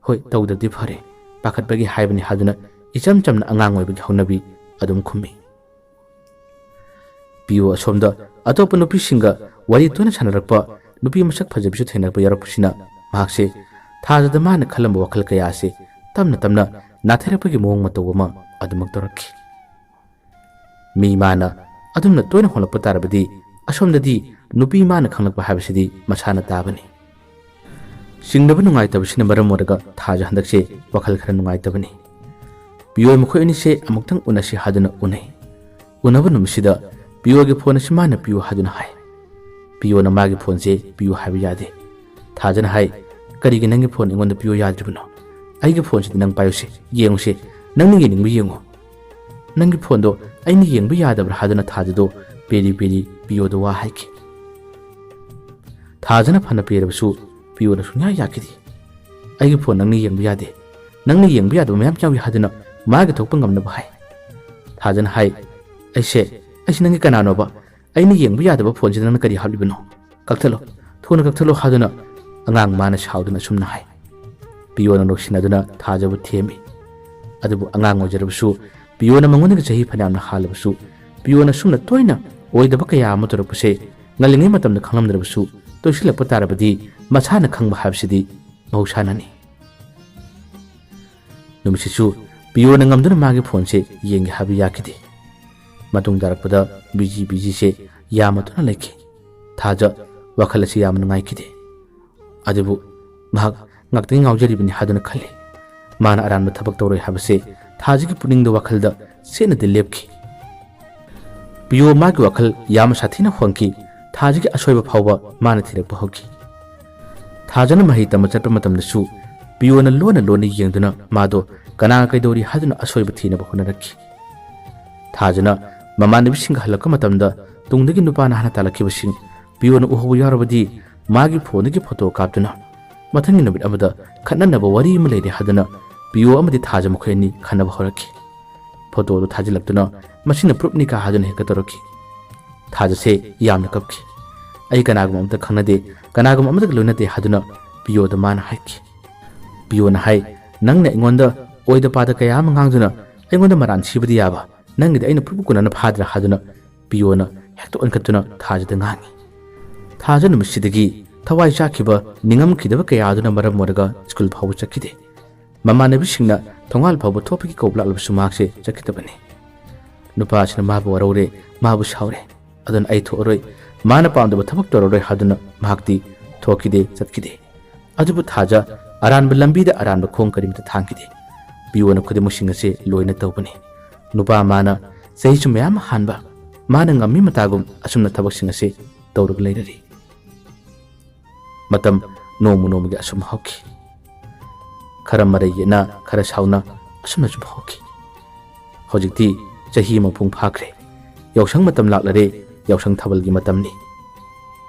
"ꯍꯣꯏ, ꯇꯧꯗꯕꯗꯤ ꯐꯔꯦ꯫ ꯄꯥꯈꯠꯄꯒꯤ ꯍꯥꯏꯕꯅꯤ" ꯍꯥꯏꯗꯨꯅ ꯏꯆꯝ ꯆꯝꯅ ꯑꯉꯥꯡ ꯑꯣꯏꯕꯒꯤ ꯍꯧꯅꯕꯤ ꯑꯗꯨꯝ ꯈꯨꯝꯃꯤ꯫ ꯄꯤꯌꯨ ꯑꯁꯣꯝꯗ ꯑꯇꯣꯞꯄ ꯅꯨꯄꯤꯁꯤꯡꯒ ꯋꯥꯔꯤ ꯇꯣꯏꯅ ꯁꯥꯟꯅꯔꯛꯄ ꯅꯨꯄꯤ ꯃꯁꯛ ꯐꯖꯕꯤꯁꯨ ꯊꯦꯡꯅꯔꯛꯄ ꯌꯥꯎꯔꯛꯄꯁꯤꯅ ꯃꯍꯥꯛꯁꯦ ꯊꯥꯖꯗ ꯃꯥꯅ ꯈꯜꯂꯝꯕ ꯋꯥꯈꯜ ꯀꯌꯥ ꯑꯁꯤ ꯇꯞꯅ ꯇꯞꯅ ꯅꯥꯊꯩꯔꯛꯄꯒꯤ ꯃꯑꯣꯡ ꯃꯇꯧ ꯑꯃ ꯑꯗꯨꯃꯛ ꯇꯧꯔꯛꯈꯤ꯫ ꯃꯤ ꯃꯥꯅ ꯑꯗꯨꯝꯅ ꯇꯣꯏꯅ ꯍꯣꯡꯂꯛꯄ ꯇꯥꯔꯕꯗꯤ ꯑꯁꯣꯝꯗꯗꯤ ꯅꯨꯄꯤ ꯃꯥꯅ ꯈꯪꯂꯛꯄ ꯍꯥꯏꯕꯁꯤꯗꯤ ꯃꯁꯥꯅ ꯇꯥꯕꯅꯤ꯫ ꯆꯤꯡꯅꯕ ꯅꯨꯡꯉꯥꯏꯇꯕꯁꯤꯅ ꯃꯔꯝ ꯑꯣꯏꯔꯒ ꯊꯥꯖ ꯍꯟꯗꯛꯁꯦ ꯋꯥꯈꯜ ꯈꯔ ꯅꯨꯡꯉꯥꯏꯇꯕꯅꯤ꯫ ꯄꯤꯌꯣ ꯃꯈꯣꯏ ꯑꯅꯤꯁꯦ ꯑꯃꯨꯛꯇꯪ ꯎꯅꯁꯤ ꯍꯥꯏꯗꯨꯅ ꯎꯅꯩ꯫ ꯎꯅꯕ ꯅꯨꯃꯤꯠꯁꯤꯗ ꯄꯤꯌꯣꯒꯤ ꯐꯣꯟ ꯑꯁꯤ ꯃꯥꯅ ꯄꯤꯌꯨ ꯍꯥꯏꯗꯨꯅ ꯍꯥꯏ꯫ ꯄꯤꯌꯣꯅ ꯃꯥꯒꯤ ꯐꯣꯟꯁꯦ ꯄꯤꯌꯨ ꯍꯥꯏꯕ ꯌꯥꯗꯦ꯫ ꯊꯥꯖꯅ ꯍꯥꯏ, "ꯀꯔꯤꯒꯤ ꯅꯪꯒꯤ ꯐꯣꯟ ꯑꯩꯉꯣꯟꯗ ꯄꯤꯌꯨ ꯌꯥꯗ꯭ꯔꯤꯕꯅꯣ? ꯑꯩꯒꯤ ꯐꯣꯟꯁꯤꯗꯤ ꯅꯪ ꯄꯥꯏꯌꯨꯁꯦ, ꯌꯦꯡꯉꯨꯁꯦ, ꯅꯪꯅ ꯌꯦꯡꯅꯤꯡꯕ ꯌꯦꯡꯉꯨ꯫ ꯅꯪꯒꯤ ꯐꯣꯟꯗꯣ ꯑꯩꯅ ꯌꯦꯡꯕ ꯌꯥꯗꯕ꯭ꯔꯥ?" ꯍꯥꯏꯗꯨꯅ ꯊꯥꯖꯗꯣ ꯄꯦꯔꯤ ꯄꯦꯔꯤ ꯄꯤꯌꯣꯗ ꯋꯥ ꯍꯥꯏꯈꯤ꯫ ꯊꯥꯖꯅ ꯐꯅ ꯄꯦꯔꯕꯁꯨ ꯄꯤꯌꯣꯅ ꯁꯨꯡꯌꯥ ꯌꯥꯈꯤꯗꯦ꯫ "ꯑꯩꯒꯤ ꯐꯣꯟ ꯅꯪꯅ ꯌꯦꯡꯕ ꯌꯥꯗꯦ, ꯅꯪꯅ ꯌꯦꯡꯕ ꯌꯥꯗꯕ ꯃꯌꯥꯝ ꯌꯥꯎꯏ" ꯍꯥꯏꯗꯨꯅ ꯃꯥꯒꯤ ꯊꯣꯛꯄ ꯉꯝꯅꯕ ꯍꯥꯏ꯫ ꯊꯥꯖꯅ ꯍꯥꯏ, "ꯑꯩꯁꯦ, ꯑꯩꯁꯦ ꯅꯪꯒꯤ ꯀꯅꯥꯅꯣꯕ? ꯑꯩꯅ ꯌꯦꯡꯕ ꯌꯥꯗꯕ ꯐꯣꯟꯁꯤꯗ ꯅꯪꯅ ꯀꯔꯤ ꯍꯥꯞꯂꯤꯕꯅꯣ? ꯀꯛꯊꯠꯂꯣ, ꯊꯨꯅ ꯀꯛꯊꯠꯂꯣ" ꯍꯥꯏꯗꯨꯅ ꯑꯉꯥꯡ ꯃꯥꯅ ꯁꯥꯎꯗꯨꯅ ꯑꯁꯨꯝꯅ ꯍꯥꯏ꯫ ꯄꯤꯌꯣꯅ ꯅꯣꯛꯁꯤꯟꯅꯗꯨꯅ ꯊꯥꯖꯕꯨ ꯊꯦꯝꯃꯤ꯫ ꯑꯗꯨꯕꯨ ꯑꯉꯥꯡ ꯑꯣꯏꯖꯔꯕꯁꯨ, ꯄꯤꯌꯣꯅ ꯃꯉꯣꯟꯗꯒꯤ ꯆꯍꯤ ꯐꯅꯌꯥꯝꯅ ꯍꯥꯜꯂꯕꯁꯨ, ꯄꯤꯌꯣꯅ ꯁꯨꯝꯅ ꯇꯣꯏꯅ ꯑꯣꯏꯗꯕ ꯀꯌꯥ ꯑꯃ ꯇꯧꯔꯛꯄꯁꯦ ꯉꯜꯂꯤꯉꯩ ꯃꯇꯝꯗ ꯈꯪꯂꯝꯗ꯭ꯔꯕꯁꯨ, ꯇꯣꯏꯁꯤꯜꯂꯛꯄ ꯇꯥꯔꯕꯗꯤ ꯃꯁꯥꯅ ꯈꯪꯕ ꯍꯥꯏꯕꯁꯤꯗꯤ ꯃꯍꯧꯁꯥꯅꯅꯤ꯫ ꯅꯨꯃꯤꯠꯁꯤꯁꯨ ꯄꯤꯌꯣꯅ ꯉꯝꯗꯨꯅ ꯃꯥꯒꯤ ꯐꯣꯟꯁꯦ ꯌꯦꯡꯒꯦ ꯍꯥꯏꯕ ꯌꯥꯈꯤꯗꯦ꯫ ꯃꯇꯨꯡ ꯇꯥꯔꯛꯄꯗ ꯕꯤꯖꯤ ꯕꯤꯖꯤꯁꯦ ꯌꯥꯝꯃꯗꯨꯅ ꯂꯩꯈꯤ꯫ ꯊꯥꯖ ꯋꯥꯈꯜ ꯑꯁꯤ ꯌꯥꯝꯅ ꯅꯨꯡꯉꯥꯏꯈꯤꯗꯦ꯫ ꯑꯗꯨꯕꯨ ꯃꯍꯥꯛ ꯉꯥꯛꯇꯪ ꯉꯥꯎꯖꯔꯤꯕꯅꯤ ꯍꯥꯏꯗꯨꯅ ꯈꯜꯂꯤ꯫ ꯃꯥꯅ ꯑꯔꯥꯟꯕ ꯊꯕꯛ ꯇꯧꯔꯣꯏ ꯍꯥꯏꯕꯁꯦ ꯊꯥꯖꯒꯤ ꯄꯨꯛꯅꯤꯡꯗ ꯋꯥꯈꯜꯗ ꯁꯦꯠꯅꯗꯤ ꯂꯦꯞꯈꯤ꯫ ꯄꯤꯌꯣ ꯃꯥꯒꯤ ꯋꯥꯈꯜ ꯌꯥꯝꯅ ꯁꯥꯊꯤꯅ ꯍꯣꯡꯈꯤ꯫ ꯊꯥꯖꯒꯤ ꯑꯁꯣꯏꯕ ꯐꯥꯎꯕ ꯃꯥꯅ ꯊꯤꯔꯛꯄ ꯍꯧꯈꯤ꯫ ꯊꯥꯖꯅ ꯃꯍꯩ ꯇꯝꯕ ꯆꯠꯄ ꯃꯇꯝꯗꯁꯨ ꯄꯤꯌꯣꯅ ꯂꯣꯟꯅ ꯂꯣꯟꯅ ꯌꯦꯡꯗꯨꯅ ꯃꯥꯗꯣ ꯀꯅꯥ ꯀꯩꯗꯧꯔꯤ ꯍꯥꯏꯗꯨꯅ ꯑꯁꯣꯏꯕ ꯊꯤꯅꯕ ꯍꯣꯠꯅꯔꯛꯈꯤ꯫ ꯊꯥꯖꯅ ꯃꯃꯥꯟꯅꯕꯤꯁꯤꯡꯒ ꯍꯜꯂꯛꯄ ꯃꯇꯝꯗ ꯇꯨꯡꯗꯒꯤ ꯅꯨꯄꯥꯅ ꯍꯥꯟꯅ ꯇꯥꯜꯂꯛꯈꯤꯕꯁꯤꯡ ꯄꯤꯌꯣꯅ ꯎꯍꯧꯕ ꯌꯥꯎꯔꯕꯗꯤ ꯃꯥꯒꯤ ꯐꯣꯟꯗꯒꯤ ꯐꯣꯇꯣ ꯀꯥꯞꯇꯨꯅ ꯃꯊꯪꯒꯤ ꯅꯨꯃꯤꯠ ꯑꯃꯗ ꯈꯠꯅꯅꯕ ꯋꯥꯔꯤ ꯑꯃ ꯂꯩꯔꯦ ꯍꯥꯏꯗꯨꯅ ꯄꯤꯌꯣ ꯑꯃꯗꯤ ꯊꯥꯖ ꯃꯈꯣꯏ ꯑꯅꯤ ꯈꯟꯅꯕ ꯍꯧꯔꯛꯈꯤ꯫ ꯐꯣꯇꯣꯗꯨ ꯊꯥꯖꯤꯜꯂꯛꯇꯨꯅ ꯃꯁꯤꯅ ꯄ꯭ꯔꯨꯞꯅꯤ ꯀꯥ ꯍꯥꯏꯗꯨꯅ ꯍꯦꯛꯇ ꯇꯧꯔꯛꯈꯤ꯫ ꯊꯥꯖꯁꯦ ꯌꯥꯝꯅ ꯀꯞꯈꯤ꯫ "ꯑꯩ ꯀꯅꯥꯒꯨꯝꯕ ꯑꯃꯇ ꯈꯪꯅꯗꯦ, ꯀꯅꯥꯒꯨꯝꯕ ꯑꯃꯇꯒ ꯂꯣꯏꯅꯗꯦ" ꯍꯥꯏꯗꯨꯅ ꯄꯤꯌꯣꯗ ꯃꯥꯅ ꯍꯥꯏꯈꯤ꯫ ꯄꯤꯌꯣꯅ ꯍꯥꯏ, "ꯅꯪꯅ ꯑꯩꯉꯣꯟꯗ ꯑꯣꯏꯗ ꯄꯥꯗ ꯀꯌꯥ ꯑꯃ ꯉꯥꯡꯗꯨꯅ ꯑꯩꯉꯣꯟꯗ ꯃꯔꯥꯟ ꯁꯤꯕꯗꯤ ꯌꯥꯕ, ꯅꯪꯒꯤꯗꯤ ꯑꯩꯅ ꯐꯨꯕ ꯀꯣꯟꯅꯅ ꯐꯥꯗ꯭ꯔꯥ?" ꯍꯥꯏꯗꯨꯅ ꯄꯤꯌꯣꯅ ꯍꯦꯛꯇ ꯑꯣꯟꯈꯠꯇꯨꯅ ꯊꯥꯖꯗ ꯉꯥꯡꯉꯤ꯫ ꯊꯥꯖ ꯅꯨꯃꯤꯠꯁꯤꯗꯒꯤ ꯊꯋꯥꯏ ꯆꯥꯛꯈꯤꯕ, ꯅꯤꯡꯉꯝꯈꯤꯗꯕ ꯀꯌꯥ ꯑꯗꯨꯅ ꯃꯔꯝ ꯑꯣꯏꯔꯒ ꯁ꯭ꯀꯨꯜ ꯐꯥꯎꯕ ꯆꯠꯈꯤꯗꯦ꯫ ꯃꯃꯥꯟꯅꯕꯤꯁꯤꯡꯅ ꯊꯣꯡꯒꯥꯜ ꯐꯥꯎꯕ ꯊꯣꯛꯄꯒꯤ ꯀꯧꯕ ꯂꯥꯛꯂꯕꯁꯨ ꯃꯍꯥꯛꯁꯦ ꯆꯠꯈꯤꯗꯕꯅꯤ꯫ ꯅꯨꯄꯥꯁꯤꯅ ꯃꯥꯕꯨ ꯋꯥꯔꯧꯔꯦ, ꯃꯥꯕꯨ ꯁꯥꯎꯔꯦ꯫ ꯑꯗꯨꯅ "ꯑꯩ ꯊꯣꯛꯑꯔꯣꯏ, ꯃꯥꯅ ꯄꯥꯝꯗꯕ ꯊꯕꯛ ꯇꯧꯔꯔꯣꯏ" ꯍꯥꯏꯗꯨꯅ ꯃꯍꯥꯛꯇꯤ ꯊꯣꯛꯈꯤꯗꯦ, ꯆꯠꯈꯤꯗꯦ꯫ ꯑꯗꯨꯕꯨ ꯊꯥꯖ ꯑꯔꯥꯟꯕ ꯂꯝꯕꯤꯗ ꯑꯔꯥꯟꯕ ꯈꯣꯡ ꯀꯔꯤꯃꯇ ꯊꯥꯡꯈꯤꯗꯦ꯫ ꯄꯤꯌꯣꯅ ꯈꯨꯗꯤꯡꯃꯛꯁꯤꯡ ꯑꯁꯦ ꯂꯣꯏꯅ ꯇꯧꯕꯅꯤ꯫ ꯅꯨꯄꯥ ꯃꯥꯅ ꯆꯍꯤꯁꯨ ꯃꯌꯥꯝ ꯍꯥꯟꯕ, ꯃꯥꯅ ꯉꯝꯃꯤ ꯃꯇꯥꯒꯨꯝ ꯑꯁꯨꯝꯅ ꯊꯕꯛꯁꯤꯡ ꯑꯁꯦ ꯇꯧꯔꯒ ꯂꯩꯔꯔꯤ꯫ ꯃꯇꯝ ꯅꯣꯡꯃ ꯅꯣꯡꯃꯒꯤ ꯑꯁꯨꯝ ꯍꯧꯈꯤ꯫ ꯈꯔ ꯃꯔꯩ ꯌꯦꯠꯅ, ꯈꯔ ꯁꯥꯎꯅ ꯑꯁꯨꯝꯅ ꯁꯨꯝ ꯍꯧꯈꯤ꯫ ꯍꯧꯖꯤꯛꯇꯤ ꯆꯍꯤ ꯑꯃ ꯃꯄꯨꯡ ꯐꯥꯈ꯭ꯔꯦ꯫ ꯌꯥꯎꯁꯪ ꯃꯇꯝ ꯂꯥꯛꯂꯔꯦ, ꯌꯥꯎꯁꯪ ꯊꯥꯕꯜꯒꯤ ꯃꯇꯝꯅꯤ꯫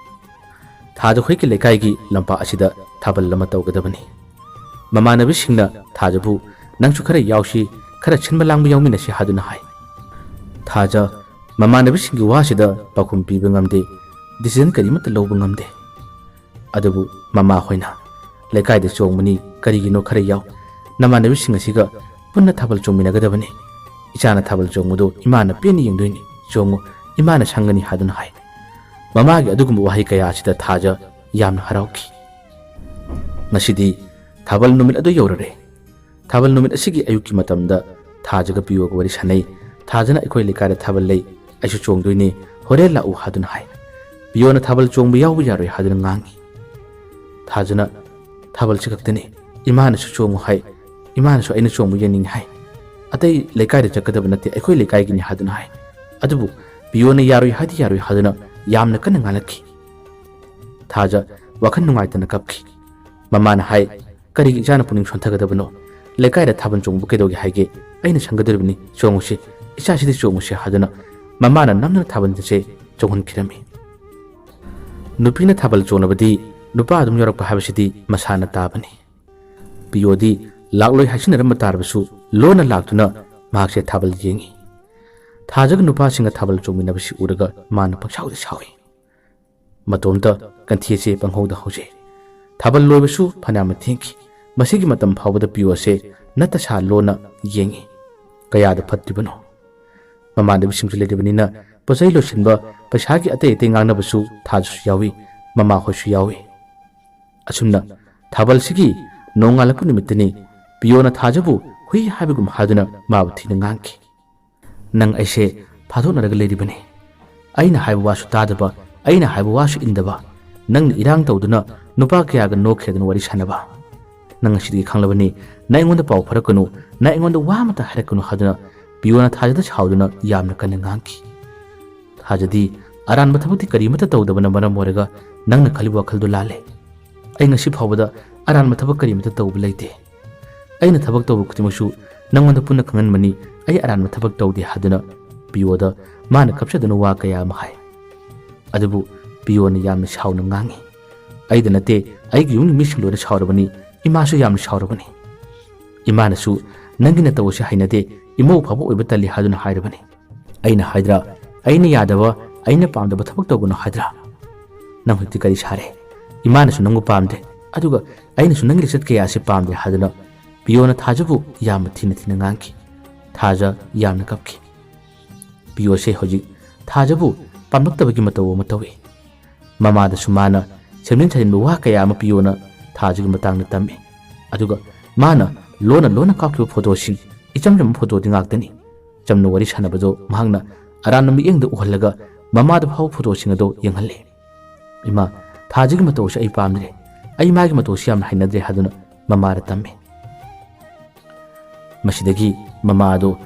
ꯊꯥꯖ ꯍꯣꯏꯒꯤ ꯂꯩꯀꯥꯏꯒꯤ ꯂꯝꯄꯥꯛ ꯑꯁꯤꯗ ꯊꯥꯕꯜ ꯑꯃ ꯇꯧꯒꯗꯕꯅꯤ꯫ ꯃꯃꯥꯟꯅꯕꯤꯁꯤꯡꯅ ꯊꯥꯖꯕꯨ "ꯅꯪꯁꯨ ꯈꯔ ꯌꯥꯎꯁꯤ, ꯈꯔ ꯁꯤꯟꯕ ꯂꯥꯡꯕ ꯌꯥꯎꯃꯤꯟꯅꯁꯤ" ꯍꯥꯏꯗꯨꯅ ꯍꯥꯏ꯫ ꯊꯥꯖ ꯃꯃꯥꯟꯅꯕꯤꯁꯤꯡꯒꯤ ꯋꯥꯁꯤꯗ ꯄꯥꯎꯈꯨꯝ ꯄꯤꯕ ꯉꯝꯗꯦ, decision ꯀꯔꯤꯃꯠꯇ ꯂꯧꯕ ꯉꯝꯗꯦ꯫ ꯑꯗꯨꯕꯨ ꯃꯃꯥ ꯍꯣꯏꯅ, "ꯂꯩꯀꯥꯏꯗ ꯆꯣꯡꯕꯅꯤ, ꯀꯔꯤꯒꯤꯅꯣ ꯈꯔ ꯌꯥꯎ, ꯅꯃꯥꯟꯅꯕꯤꯁꯤꯡ ꯑꯁꯤꯒ ꯄꯨꯟꯅ ꯊꯥꯕꯜ ꯆꯣꯡꯃꯤꯟꯅꯒꯗꯕꯅꯤ, ꯏꯆꯥꯅ ꯊꯥꯕꯜ ꯆꯣꯡꯕꯗꯨ ꯏꯃꯥꯅ ꯄꯦꯟꯅ ꯌꯦꯡꯗꯣꯏꯅꯤ, ꯆꯣꯡꯉꯨ, ꯏꯃꯥꯅ ꯁꯪꯒꯅꯤ" ꯍꯥꯏꯗꯨꯅ ꯍꯥꯏ꯫ ꯃꯃꯥꯒꯤ ꯑꯗꯨꯒꯨꯝꯕ ꯋꯥꯍꯩ ꯀꯌꯥ ꯑꯁꯤꯗ ꯊꯥꯖ ꯌꯥꯝꯅ ꯍꯔꯥꯎꯈꯤ꯫ ꯉꯁꯤꯗꯤ ꯊꯥꯕꯜ ꯅꯨꯃꯤꯠ ꯑꯗꯨ ꯌꯧꯔꯔꯦ꯫ ꯊꯥꯕꯜ ꯅꯨꯃꯤꯠ ꯑꯁꯤꯒꯤ ꯑꯌꯨꯛꯀꯤ ꯃꯇꯝꯗ ꯊꯥꯖꯒ ꯄꯤꯌꯣꯒ ꯋꯥꯔꯤ ꯁꯥꯟꯅꯩ꯫ ꯊꯥꯖꯅ "ꯑꯩꯈꯣꯏ ꯂꯩꯀꯥꯏꯗ ꯊꯥꯕꯜ ꯂꯩ, ꯑꯩꯁꯨ ꯆꯣꯡꯗꯣꯏꯅꯦ, ꯍꯣꯔꯦꯟ ꯂꯥꯛꯎ" ꯍꯥꯏꯗꯨꯅ ꯍꯥꯏ꯫ ꯄꯤꯌꯣꯅ "ꯊꯥꯕꯜ ꯆꯣꯡꯕ ꯌꯥꯎꯕ ꯌꯥꯔꯣꯏ" ꯍꯥꯏꯗꯨꯅ ꯉꯥꯡꯉꯤ꯫ ꯊꯥꯖꯅ "ꯊꯥꯕꯜꯁꯤ ꯈꯛꯇꯅꯤ, ꯏꯃꯥꯅꯁꯨ ꯆꯣꯡꯉꯨ ꯍꯥꯏ, ꯏꯃꯥꯅꯁꯨ ꯑꯩꯅ ꯆꯣꯡꯕ ꯌꯦꯡꯅꯤꯡꯉꯤ ꯍꯥꯏ, ꯑꯇꯩ ꯂꯩꯀꯥꯏꯗ ꯆꯠꯀꯗꯕ ꯅꯠꯇꯦ, ꯑꯩꯈꯣꯏ ꯂꯩꯀꯥꯏꯒꯤꯅꯤ" ꯍꯥꯏꯗꯨꯅ ꯍꯥꯏ꯫ ꯑꯗꯨꯕꯨ ꯄꯤꯌꯣꯅ "ꯌꯥꯔꯣꯏ ꯍꯥꯏꯗꯤ ꯌꯥꯔꯣꯏ" ꯍꯥꯏꯗꯨꯅ ꯌꯥꯝꯅ ꯀꯟꯅ ꯉꯥꯡꯂꯛꯈꯤ꯫ ꯊꯥꯖ ꯋꯥꯈꯜ ꯅꯨꯡꯉꯥꯏꯇꯅ ꯀꯞꯈꯤ꯫ ꯃꯃꯥꯅ ꯍꯥꯏ, "ꯀꯔꯤꯒꯤ ꯏꯆꯥꯅ ꯄꯨꯛꯅꯤꯡ ꯁꯣꯟꯊꯒꯗꯕꯅꯣ? ꯂꯩꯀꯥꯏꯗ ꯊꯥꯕꯜ ꯆꯣꯡꯕ ꯀꯩꯗꯧꯒꯦ ꯍꯥꯏꯒꯦ? ꯑꯩꯅ ꯁꯪꯒꯗꯧꯔꯤꯕꯅꯤ, ꯆꯣꯡꯉꯨꯁꯤ, ꯏꯆꯥꯁꯤꯗꯤ ꯆꯣꯡꯉꯨꯁꯤ" ꯍꯥꯏꯗꯨꯅ ꯃꯃꯥꯅ ꯅꯝꯗꯨꯅ ꯊꯥꯕꯜꯁꯦ ꯆꯣꯡꯍꯟꯈꯤꯔꯝꯃꯤ꯫ ꯅꯨꯄꯤꯅ ꯊꯥꯕꯜ ꯆꯣꯡꯂꯕꯗꯤ ꯅꯨꯄꯥ ꯑꯗꯨꯝ ꯌꯥꯎꯔꯛꯄ ꯍꯥꯏꯕꯁꯤꯗꯤ ꯃꯁꯥꯅ ꯇꯥꯕꯅꯤ꯫ ꯄꯤꯌꯣꯗꯤ ꯂꯥꯛꯂꯣꯏ ꯍꯥꯏꯁꯤꯟꯅꯔꯝꯕ ꯇꯥꯔꯕꯁꯨ ꯂꯣꯟꯅ ꯂꯥꯛꯇꯨꯅ ꯃꯍꯥꯛꯁꯦ ꯊꯥꯕꯜ ꯌꯦꯡꯉꯤ꯫ ꯊꯥꯖꯒ ꯅꯨꯄꯥꯁꯤꯡꯒ ꯊꯥꯕꯜ ꯆꯣꯡꯃꯤꯟꯅꯕꯁꯤ ꯎꯔꯒ ꯃꯥꯅ ꯄꯪꯁꯥꯎꯗ ꯁꯥꯎꯏ꯫ ꯃꯇꯣꯝꯇ ꯀꯟꯊꯤ ꯑꯁꯦ ꯄꯪꯍꯧꯗ ꯍꯧꯖꯩ꯫ ꯊꯥꯕꯜ ꯂꯣꯏꯕꯁꯨ ꯐꯅꯌꯥꯝꯅ ꯊꯦꯡꯈꯤ꯫ ꯃꯁꯤꯒꯤ ꯃꯇꯝ ꯐꯥꯎꯕꯗ ꯄꯤꯌꯣ ꯑꯁꯦ ꯅꯠꯇ ꯁꯥ ꯂꯣꯟꯅ ꯌꯦꯡꯉꯤ꯫ ꯀꯌꯥꯗ ꯐꯠꯇ꯭ꯔꯤꯕꯅꯣ? ꯃꯃꯥꯟꯅꯕꯤꯁꯤꯡꯁꯨ ꯂꯩꯔꯤꯕꯅꯤꯅ ꯄꯣꯠꯆꯩ ꯂꯣꯏꯁꯤꯟꯕ, ꯄꯩꯁꯥꯒꯤ ꯑꯇꯩ ꯑꯇꯩ ꯉꯥꯡꯅꯕꯁꯨ ꯊꯥꯖꯁꯨ ꯌꯥꯎꯏ, ꯃꯃꯥꯍꯣꯏꯁꯨ ꯌꯥꯎꯏ꯫ ꯑꯁꯨꯝꯅ ꯊꯥꯕꯜꯁꯤꯒꯤ ꯅꯣꯡꯉꯥꯜꯂꯛꯄ ꯅꯨꯃꯤꯠꯇꯅꯤ ꯄꯤꯌꯣꯅ ꯊꯥꯖꯕꯨ ꯍꯨꯏ ꯍꯥꯏꯕꯒꯨꯝ ꯍꯥꯏꯗꯨꯅ ꯃꯥꯕꯨ ꯊꯤꯅ ꯉꯥꯡꯈꯤ꯫ "ꯅꯪ ꯑꯩꯁꯦ ꯐꯥꯗꯣꯛꯅꯔꯒ ꯂꯩꯔꯤꯕꯅꯤ꯫ ꯑꯩꯅ ꯍꯥꯏꯕ ꯋꯥꯁꯨ ꯇꯥꯗꯕ, ꯑꯩꯅ ꯍꯥꯏꯕ ꯋꯥꯁꯨ ꯏꯟꯗꯕ, ꯅꯪꯅ ꯏꯔꯥꯡ ꯇꯧꯗꯨꯅ ꯅꯨꯄꯥ ꯀꯌꯥꯒ ꯅꯣꯛꯈꯦꯗꯅ ꯋꯥꯔꯤ ꯁꯥꯟꯅꯕ꯫ ꯅꯪ ꯉꯁꯤꯗꯒꯤ ꯈꯪꯂꯕꯅꯤ, ꯅꯪ ꯑꯩꯉꯣꯟꯗ ꯄꯥꯎ ꯐꯥꯔꯛꯀꯅꯨ, ꯅꯪ ꯑꯩꯉꯣꯟꯗ ꯋꯥ ꯑꯃꯇ ꯍꯥꯏꯔꯛꯀꯅꯨ" ꯍꯥꯏꯗꯨꯅ ꯄꯤꯌꯣꯅ ꯊꯥꯖꯗ ꯁꯥꯎꯗꯨꯅ ꯌꯥꯝꯅ ꯀꯟꯅ ꯉꯥꯡꯈꯤ꯫ ꯊꯥꯖꯗꯤ ꯑꯔꯥꯟꯕ ꯊꯕꯛꯇꯤ ꯀꯔꯤꯃꯠꯇ ꯇꯧꯗꯕꯅ ꯃꯔꯝ ꯑꯣꯏꯔꯒ ꯅꯪꯅ ꯈꯜꯂꯤꯕ ꯋꯥꯈꯜꯗꯨ ꯂꯥꯜꯂꯦ꯫ ꯑꯩ ꯉꯁꯤ ꯐꯥꯎꯕꯗ ꯑꯔꯥꯟꯕ ꯊꯕꯛ ꯀꯔꯤꯃꯠꯇ ꯇꯧꯕ ꯂꯩꯇꯦ꯫ ꯑꯩꯅ ꯊꯕꯛ ꯇꯧꯕ ꯈꯨꯗꯤꯡꯃꯛꯁꯨ ꯅꯪꯉꯣꯟꯗ ꯄꯨꯟꯅ ꯈꯪꯍꯟꯕꯅꯤ, ꯑꯩ ꯑꯔꯥꯟꯕ ꯊꯕꯛ ꯇꯧꯗꯦ ꯍꯥꯏꯗꯨꯅ ꯄꯤꯌꯣꯗ ꯃꯥꯅ ꯀꯞꯆꯗꯨꯅ ꯋꯥ ꯀꯌꯥ ꯑꯃ ꯍꯥꯏ꯫ ꯑꯗꯨꯕꯨ ꯄꯤꯌꯣꯅ ꯌꯥꯝꯅ ꯁꯥꯎꯅ ꯉꯥꯡꯉꯤ꯫ "ꯑꯩꯗ ꯅꯠꯇꯦ, ꯑꯩꯒꯤ ꯌꯨꯝꯒꯤ ꯃꯤꯁꯤꯡ ꯂꯣꯏꯅ ꯁꯥꯎꯔꯕꯅꯤ, ꯏꯃꯥꯁꯨ ꯌꯥꯝꯅ ꯁꯥꯎꯔꯕꯅꯤ꯫ ꯏꯃꯥꯅꯁꯨ ꯅꯪꯒꯤ ꯅꯇꯧ ꯑꯁꯤ ꯍꯩꯅꯗꯦ, ꯏꯃꯧ ꯐꯥꯎꯕ ꯑꯣꯏꯕ ꯇꯜꯂꯤ ꯍꯥꯏꯗꯨꯅ ꯍꯥꯏꯔꯕꯅꯤ꯫ ꯑꯩꯅ ꯍꯥꯏꯗ꯭ꯔꯥ, ꯑꯩꯅ ꯌꯥꯗꯕ, ꯑꯩꯅ ꯄꯥꯝꯗꯕ ꯊꯕꯛ ꯇꯧꯒꯅꯨ ꯍꯥꯏꯗ꯭ꯔꯥ? ꯅꯪ ꯍꯧꯖꯤꯛꯇꯤ ꯀꯔꯤ ꯁꯥꯔꯦ? ꯏꯃꯥꯅꯁꯨ ꯅꯪꯕꯨ ꯄꯥꯝꯗꯦ, ꯑꯗꯨꯒ ꯑꯩꯅꯁꯨ ꯅꯪꯒꯤ ꯂꯤꯆꯠ ꯀꯌꯥ ꯑꯁꯤ ꯄꯥꯝꯗꯦ" ꯍꯥꯏꯗꯨꯅ ꯄꯤꯌꯣꯅ ꯊꯥꯖꯕꯨ ꯌꯥꯝꯅ ꯊꯤꯅ ꯊꯤꯅ ꯉꯥꯡꯈꯤ꯫ ꯊꯥꯖ ꯌꯥꯝꯅ ꯀꯞꯈꯤ꯫ ꯄꯤꯌꯣꯁꯦ ꯍꯧꯖꯤꯛ ꯊꯥꯖꯕꯨ ꯄꯥꯝꯂꯛꯇꯕꯒꯤ ꯃꯇꯧ ꯑꯃ ꯇꯧꯏ꯫ ꯃꯃꯥꯗꯁꯨ ꯃꯥꯅ ꯁꯦꯝꯖꯤꯟ ꯁꯥꯖꯤꯟꯕ ꯋꯥ ꯀꯌꯥ ꯑꯃ ꯄꯤꯌꯣꯅ ꯊꯥꯖꯒꯤ ꯃꯇꯥꯡꯗ ꯇꯝꯃꯤ꯫ ꯑꯗꯨꯒ ꯃꯥꯅ ꯂꯣꯟꯅ ꯂꯣꯟꯅ ꯀꯥꯞꯈꯤꯕ ꯐꯣꯇꯣꯁꯤꯡ, ꯏꯆꯝ ꯆꯝꯕ ꯐꯣꯇꯣꯗꯤ ꯉꯥꯛꯇꯅꯤ꯫ ꯆꯝꯅ ꯋꯥꯔꯤ ꯁꯥꯟꯅꯕꯗꯣ ꯃꯍꯥꯛꯅ ꯑꯔꯥꯟꯕ ꯃꯤꯠꯌꯦꯡꯗ ꯎꯍꯜꯂꯒ ꯃꯃꯥꯗ ꯐꯥꯎꯕ ꯐꯣꯇꯣꯁꯤꯡ ꯑꯗꯣ ꯌꯦꯡꯍꯜꯂꯤ꯫ "ꯏꯃꯥ, ꯊꯥꯖꯒꯤ ꯃꯇꯧꯁꯦ ꯑꯩ ꯄꯥꯝꯗ꯭ꯔꯦ, ꯑꯩ ꯃꯥꯒꯤ ꯃꯇꯧꯁꯦ ꯌꯥꯝꯅ ꯍꯩꯅꯗ꯭ꯔꯦ" ꯍꯥꯏꯗꯨꯅ ꯃꯃꯥꯗ ꯇꯝꯃꯤ꯫ ꯃꯁꯤꯗꯒꯤ ꯃꯃꯥ ꯑꯗꯨ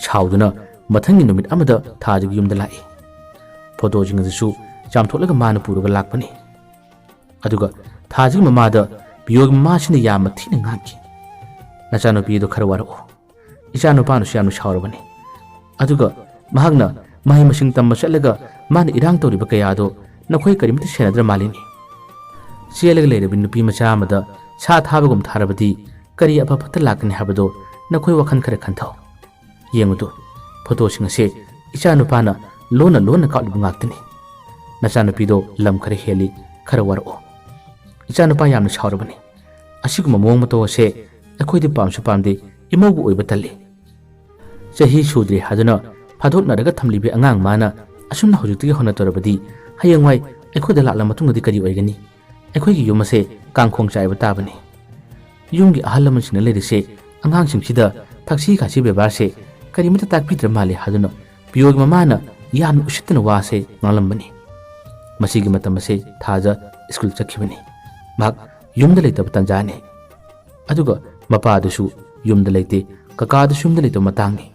ꯁꯥꯎꯗꯨꯅ ꯃꯊꯪꯒꯤ ꯅꯨꯃꯤꯠ ꯑꯃꯗ ꯊꯥꯖꯒꯤ ꯌꯨꯝꯗ ꯂꯥꯛꯏ꯫ ꯐꯣꯇꯣꯁꯤꯡ ꯑꯗꯨꯁꯨ ꯆꯥꯝꯊꯣꯛꯂꯒ ꯃꯥꯅ ꯄꯨꯔꯒ ꯂꯥꯛꯄꯅꯤ꯫ ꯑꯗꯨꯒ ꯊꯥꯖꯒꯤ ꯃꯃꯥꯗ ꯄꯤꯌꯣꯒꯤ ꯃꯃꯥꯁꯤꯅ ꯌꯥꯝꯅ ꯊꯤꯅ ꯉꯥꯡꯈꯤ꯫ "ꯅꯆꯥꯅꯨꯄꯤ ꯑꯗꯨ ꯈꯔ ꯋꯥꯔꯛꯎ꯫ ꯏꯆꯥꯅꯨꯄꯥꯅꯁꯨ ꯌꯥꯝꯅ ꯁꯥꯎꯔꯕꯅꯤ꯫ ꯑꯗꯨꯒ ꯃꯍꯥꯛꯅ ꯃꯍꯩ ꯃꯁꯤꯡ ꯇꯝꯕ ꯆꯠꯂꯒ ꯃꯥꯅ ꯏꯔꯥꯡ ꯇꯧꯔꯤꯕ ꯀꯌꯥꯗꯣ ꯅꯈꯣꯏ ꯀꯔꯤꯃꯠꯇ ꯁꯦꯟꯅꯗ꯭ꯔ ꯃꯥꯜꯂꯤꯅꯤ꯫ ꯆꯦꯜꯂꯒ ꯂꯩꯔꯕꯤ ꯅꯨꯄꯤ ꯃꯆꯥ ꯑꯃꯗ ꯁꯥ ꯊꯥꯕꯒꯨꯝ ꯊꯥꯔꯕꯗꯤ ꯀꯔꯤ ꯑꯐ ꯐꯠꯇ ꯂꯥꯛꯀꯅꯤ ꯍꯥꯏꯕꯗꯣ ꯅꯈꯣꯏ ꯋꯥꯈꯜ ꯈꯔ ꯈꯟꯊꯧ꯫ ꯌꯦꯡꯉꯨꯗꯣ, ꯐꯣꯇꯣꯁꯤꯡ ꯑꯁꯦ ꯏꯆꯥꯅꯨꯄꯥꯅ ꯂꯣꯟꯅ ꯂꯣꯟꯅ ꯀꯥꯞꯂꯤꯕ ꯉꯥꯛꯇꯅꯤ꯫ ꯅꯆꯥꯅꯨꯄꯤꯗꯣ ꯂꯝ ꯈꯔ ꯍꯦꯜꯂꯤ, ꯈꯔ ꯋꯥꯔꯛꯑꯣ꯫ ꯏꯆꯥꯅꯨꯄꯥ ꯌꯥꯝꯅ ꯁꯥꯎꯔꯕꯅꯤ꯫ ꯑꯁꯤꯒꯨꯝꯕ ꯃꯑꯣꯡ ꯃꯇꯧ ꯑꯁꯦ ꯑꯩꯈꯣꯏꯗꯤ ꯄꯥꯝꯁꯨ ꯄꯥꯝꯗꯦ, ꯏꯃꯧꯕꯨ ꯑꯣꯏꯕ ꯇꯜꯂꯤ꯫ ꯆꯍꯤ ꯁꯨꯗ꯭ꯔꯤ ꯍꯥꯏꯗꯨꯅ ꯐꯥꯗꯣꯛꯅꯔꯒ ꯊꯝꯂꯤꯕꯤ ꯑꯉꯥꯡ ꯃꯥꯅ ꯑꯁꯨꯝꯅ ꯍꯧꯖꯤꯛꯇꯒꯤ ꯍꯣꯠꯅ ꯇꯧꯔꯕꯗꯤ ꯍꯌꯦꯡꯋꯥꯏ ꯑꯩꯈꯣꯏꯗ ꯂꯥꯛꯂ ꯃꯇꯨꯡꯗꯗꯤ ꯀꯔꯤ ꯑꯣꯏꯒꯅꯤ? ꯑꯩꯈꯣꯏꯒꯤ ꯌꯨꯝ ꯑꯁꯦ ꯀꯥꯡꯈꯣꯡ ꯆꯥꯏꯕ ꯇꯥꯕꯅꯤ꯫ ꯌꯨꯝꯒꯤ ꯑꯍꯜ ꯂꯃꯟꯁꯤꯡꯅ ꯂꯩꯔꯤꯁꯦ ꯑꯉꯥꯡꯁꯤꯡꯁꯤꯗ ꯊꯛꯁꯤ ꯈꯥꯁꯤ ꯕꯦꯕꯥꯔꯁꯦ ꯀꯔꯤꯃꯠꯇ ꯇꯥꯛꯄꯤꯗ꯭ꯔ ꯃꯥꯜꯂꯦ ꯍꯥꯏꯗꯨꯅ ꯄꯤꯌꯣꯒꯤ ꯃꯃꯥꯅ ꯌꯥꯝꯅ ꯎꯁꯤꯠꯇꯅ ꯋꯥꯁꯦ ꯉꯥꯡꯂꯝꯕꯅꯤ꯫ ꯃꯁꯤꯒꯤ ꯃꯇꯝ ꯑꯁꯦ ꯊꯥꯖ ꯁ꯭ꯀꯨꯜ ꯆꯠꯈꯤꯕꯅꯤ꯫ ꯃꯍꯥꯛ ꯌꯨꯝꯗ ꯂꯩꯇꯕ ꯇꯥꯟꯖꯥꯅꯤ꯫ ꯑꯗꯨꯒ ꯃꯄꯥꯗꯨꯁꯨ ꯌꯨꯝꯗ ꯂꯩꯇꯦ, ꯀꯀꯥꯗꯨꯁꯨ ꯌꯨꯝꯗ ꯂꯩꯇꯕ ꯃꯇꯥꯡꯅꯤ꯫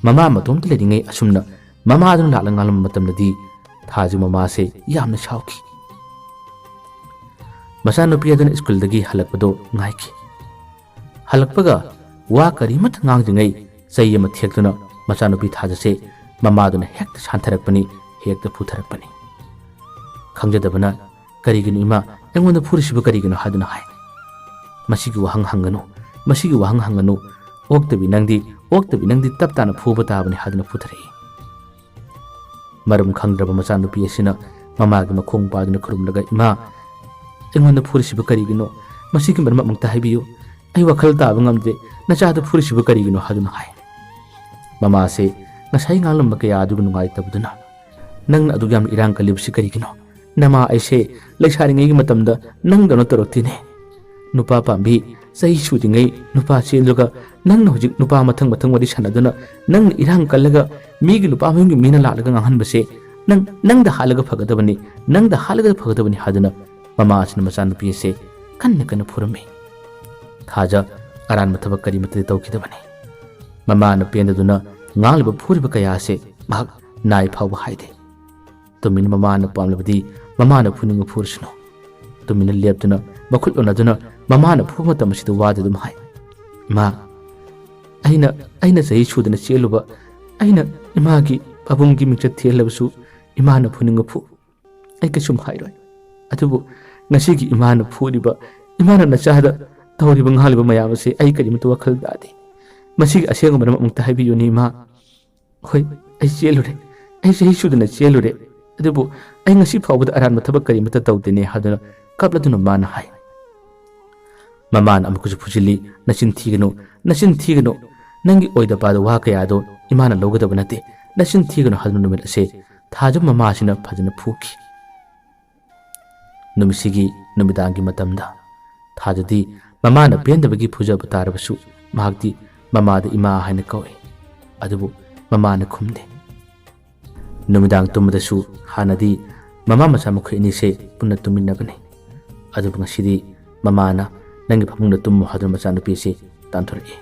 ꯃꯃꯥ ꯃꯇꯣꯝꯇ ꯂꯩꯔꯤꯉꯩ ꯑꯁꯨꯝꯅ ꯃꯃꯥꯗꯨꯅ ꯂꯥꯛꯂ ꯉꯥꯡꯂꯝꯕ ꯃꯇꯝꯗꯗꯤ ꯊꯥꯖ ꯃꯃꯥꯁꯦ ꯌꯥꯝꯅ ꯁꯥꯎꯈꯤ꯫ ꯃꯆꯥꯅꯨꯄꯤ ꯑꯗꯨꯅ ꯁ꯭ꯀꯨꯜꯗꯒꯤ ꯍꯜꯂꯛꯄꯗꯣ ꯉꯥꯏꯈꯤ꯫ ꯍꯜꯂꯛꯄꯒ ꯋꯥ ꯀꯔꯤꯃꯠꯇ ꯉꯥꯡꯗ꯭ꯔꯤꯉꯩ ꯆꯩ ꯑꯃ ꯊꯦꯛꯇꯨꯅ ꯃꯆꯥꯅꯨꯄꯤ ꯊꯥꯖꯁꯦ ꯃꯃꯥꯗꯨꯅ ꯍꯦꯛꯇ ꯁꯥꯟꯊꯔꯛꯄꯅꯤ, ꯍꯦꯛꯇ ꯐꯨꯊꯔꯛꯄꯅꯤ꯫ ꯈꯪꯖꯗꯕꯅ, "ꯀꯔꯤꯒꯤꯅꯣ ꯏꯃꯥ, ꯑꯩꯉꯣꯟꯗ ꯐꯨꯔꯤꯁꯤꯕꯨ ꯀꯔꯤꯒꯤꯅꯣ?" ꯍꯥꯏꯗꯨꯅ ꯍꯥꯏ꯫ "ꯃꯁꯤꯒꯤ ꯋꯥꯍꯪ ꯍꯪꯒꯅꯨ, ꯃꯁꯤꯒꯤ ꯋꯥꯍꯪ ꯍꯪꯒꯅꯨ꯫ ꯑꯣꯛꯇꯕꯤ ꯅꯪꯗꯤ, ꯑꯣꯛꯇꯕꯤ ꯅꯪꯗꯤ ꯇꯞ ꯇꯥꯅ ꯐꯨꯕ ꯇꯥꯕꯅꯤ" ꯍꯥꯏꯗꯨꯅ ꯐꯨꯊꯔꯛꯏ꯫ ꯃꯔꯝ ꯈꯪꯗ꯭ꯔꯕ ꯃꯆꯥꯅꯨꯄꯤ ꯑꯁꯤꯅ ꯃꯃꯥꯒꯤ ꯃꯈꯣꯡ ꯄꯥꯏꯗꯨꯅ ꯈꯨꯔꯨꯝꯂꯒ, "ꯏꯃꯥ, ꯑꯩꯉꯣꯟꯗ ꯐꯨꯔꯤꯁꯤꯕꯨ ꯀꯔꯤꯒꯤꯅꯣ? ꯃꯁꯤꯒꯤ ꯃꯔꯝ ꯑꯃꯨꯛꯇ ꯍꯥꯏꯕꯤꯌꯨ꯫ ꯑꯩ ꯋꯥꯈꯜ ꯇꯥꯕ ꯉꯝꯗ꯭ꯔꯦ꯫ ꯅꯆꯥꯗ ꯐꯨꯔꯤꯁꯤꯕꯨ ꯀꯔꯤꯒꯤꯅꯣ?" ꯍꯥꯏꯗꯨꯅ ꯍꯥꯏ꯫ ꯃꯃꯥꯁꯦ ꯉꯁꯥꯏ ꯉꯥꯡꯂꯝꯕ ꯀꯌꯥ ꯑꯗꯨꯒ ꯅꯨꯡꯉꯥꯏꯇꯕꯗꯨꯅ, "ꯅꯪꯅ ꯑꯗꯨꯛ ꯌꯥꯝꯅ ꯏꯔꯥꯡ ꯀꯜꯂꯤꯕꯁꯤ ꯀꯔꯤꯒꯤꯅꯣ? ꯅꯃꯥ ꯑꯩꯁꯦ ꯂꯩꯁꯥꯔꯤꯉꯩꯒꯤ ꯃꯇꯝꯗ ꯅꯪꯗꯧꯅ ꯇꯧꯔꯛꯇꯦꯅꯦ꯫ ꯅꯨꯄꯥ ꯄꯥꯝꯕꯤ ꯆꯍꯤ ꯁꯨꯗ꯭ꯔꯤꯉꯩ ꯅꯨꯄꯥ ꯆꯦꯜꯂꯒ ꯅꯪꯅ ꯍꯧꯖꯤꯛ ꯅꯨꯄꯥ ꯃꯊꯪ ꯃꯊꯪ ꯋꯥꯔꯤ ꯁꯥꯟꯅꯗꯨꯅ ꯅꯪꯅ ꯏꯔꯥꯡ ꯀꯜꯂꯒ ꯃꯤꯒꯤ ꯅꯨꯄꯥ ꯃꯌꯨꯝꯒꯤ ꯃꯤꯅ ꯂꯥꯛꯂꯒ ꯉꯥꯡꯍꯟꯕꯁꯦ ꯅꯪ, ꯅꯪꯗ ꯍꯥꯠꯂꯒ ꯐꯒꯗꯕꯅꯤ, ꯅꯪꯗ ꯍꯥꯠꯂꯒ ꯐꯒꯗꯕꯅꯤ" ꯍꯥꯏꯗꯨꯅ ꯃꯃꯥ ꯑꯁꯤꯅ ꯃꯆꯥꯅꯨꯄꯤ ꯑꯁꯦ ꯀꯟꯅ ꯀꯟꯅ ꯐꯨꯔꯝꯃꯤ꯫ ꯊꯥꯖ ꯑꯔꯥꯟꯕ ꯊꯕꯛ ꯀꯔꯤꯃꯠꯇꯗꯤ ꯇꯧꯈꯤꯗꯕꯅꯤ꯫ ꯃꯃꯥꯅ ꯄꯦꯟꯗꯗꯨꯅ ꯉꯥꯡꯂꯤꯕ ꯐꯨꯔꯤꯕ ꯀꯌꯥ ꯑꯁꯦ ꯃꯍꯥꯛ ꯅꯥꯏ ꯐꯥꯎꯕ ꯍꯥꯏꯗꯦ꯫ ꯇꯨꯃꯤꯟꯅ ꯃꯃꯥꯅ ꯄꯥꯝꯂꯕꯗꯤ ꯃꯃꯥꯅ ꯐꯨꯅꯤꯡꯕ ꯐꯨꯔꯁꯅꯨ꯫ ꯇꯨꯃꯤꯟꯅ ꯂꯦꯞꯇꯨꯅ ꯃꯈꯨꯠ ꯎꯅꯗꯨꯅ ꯃꯃꯥꯅ ꯐꯨꯕ ꯃꯇꯝ ꯑꯁꯤꯗ ꯋꯥꯗ ꯑꯗꯨꯝ ꯍꯥꯏ, "ꯏꯃꯥ, ꯑꯩꯅ, ꯑꯩꯅ ꯆꯍꯤ ꯁꯨꯗꯅ ꯆꯦꯜꯂꯨꯕ, ꯑꯩꯅ ꯏꯃꯥꯒꯤ ꯄꯥꯕꯨꯡꯒꯤ ꯃꯤꯡꯆꯠ ꯊꯤꯍꯜꯂꯕꯁꯨ ꯏꯃꯥꯅ ꯐꯨꯅꯤꯡꯕ ꯐꯨ꯫ ꯑꯩ ꯀꯩꯁꯨꯝ ꯍꯥꯏꯔꯣꯏ꯫ ꯑꯗꯨꯕꯨ ꯉꯁꯤꯒꯤ ꯏꯃꯥꯅ ꯐꯨꯔꯤꯕ, ꯏꯃꯥꯅ ꯅꯆꯥꯗ ꯇꯧꯔꯤꯕ ꯉꯥꯡꯂꯤꯕ ꯃꯌꯥꯝ ꯑꯁꯦ ꯑꯩ ꯀꯔꯤꯃꯠꯇ ꯋꯥꯈꯜ ꯇꯥꯗꯦ꯫ ꯃꯁꯤꯒꯤ ꯑꯁꯦꯡꯕ ꯃꯔꯝ ꯑꯃꯨꯛꯇ ꯍꯥꯏꯕꯤꯌꯨꯅꯦ ꯏꯃꯥ꯫ ꯍꯣꯏ, ꯑꯩ ꯆꯦꯜꯂꯨꯔꯦ꯫ ꯑꯩ ꯆꯍꯤ ꯁꯨꯗꯅ ꯆꯦꯜꯂꯨꯔꯦ꯫ ꯑꯗꯨꯕꯨ ꯑꯩ ꯉꯁꯤ ꯐꯥꯎꯕꯗ ꯑꯔꯥꯟꯕ ꯊꯕꯛ ꯀꯔꯤꯃꯠꯇ ꯇꯧꯗꯦꯅꯦ" ꯍꯥꯏꯗꯨꯅ ꯀꯞꯂꯗꯨꯅ ꯃꯥꯅ ꯍꯥꯏ꯫ ꯃꯃꯥꯅ ꯑꯃꯨꯛꯀꯁꯨ ꯐꯨꯖꯤꯜꯂꯤ, "ꯅꯆꯤꯟ ꯊꯤꯒꯅꯨ, ꯅꯆꯤꯟ ꯊꯤꯒꯅꯨ꯫ ꯅꯪꯒꯤ ꯑꯣꯏꯗ ꯄꯥꯗ ꯋꯥ ꯀꯌꯥꯗꯣ ꯏꯃꯥꯅ ꯂꯧꯒꯗꯕ ꯅꯠꯇꯦ꯫ ꯅꯆꯤꯟ ꯊꯤꯒꯅꯨ" ꯍꯥꯏꯗꯨꯅ ꯅꯨꯃꯤꯠ ꯑꯁꯦ ꯊꯥꯖ ꯃꯃꯥꯁꯤꯅ ꯐꯖꯅ ꯐꯨꯈꯤ꯫ ꯅꯨꯃꯤꯠꯁꯤꯒꯤ ꯅꯨꯃꯤꯗꯥꯡꯒꯤ ꯃꯇꯝꯗ ꯊꯥꯖꯗꯤ ꯃꯃꯥꯅ ꯄꯦꯟꯗꯕꯒꯤ ꯐꯨꯖꯕ ꯇꯥꯔꯕꯁꯨ, ꯃꯍꯥꯛꯇꯤ ꯃꯃꯥꯗ "ꯏꯃꯥ" ꯍꯥꯏꯅ ꯀꯧꯏ꯫ ꯑꯗꯨꯕꯨ ꯃꯃꯥꯅ ꯈꯨꯝꯗꯦ꯫ ꯅꯨꯃꯤꯗꯥꯡ ꯇꯨꯝꯕꯗꯁꯨ ꯍꯥꯟꯅꯗꯤ ꯃꯃꯥ ꯃꯆꯥ ꯃꯈꯣꯏ ꯑꯅꯤꯁꯦ ꯄꯨꯟꯅ ꯇꯨꯝꯃꯤꯟꯅꯕꯅꯤ꯫ ꯑꯗꯨꯕꯨ ꯉꯁꯤꯗꯤ ꯃꯃꯥꯅ "ꯅꯪꯒꯤ ꯐꯃꯨꯡꯗ ꯇꯨꯝꯃꯨ" ꯍꯥꯏꯗꯨꯅ ꯃꯆꯥꯅꯨꯄꯤꯁꯤ ꯇꯥꯟꯊꯣꯔꯛꯏ꯫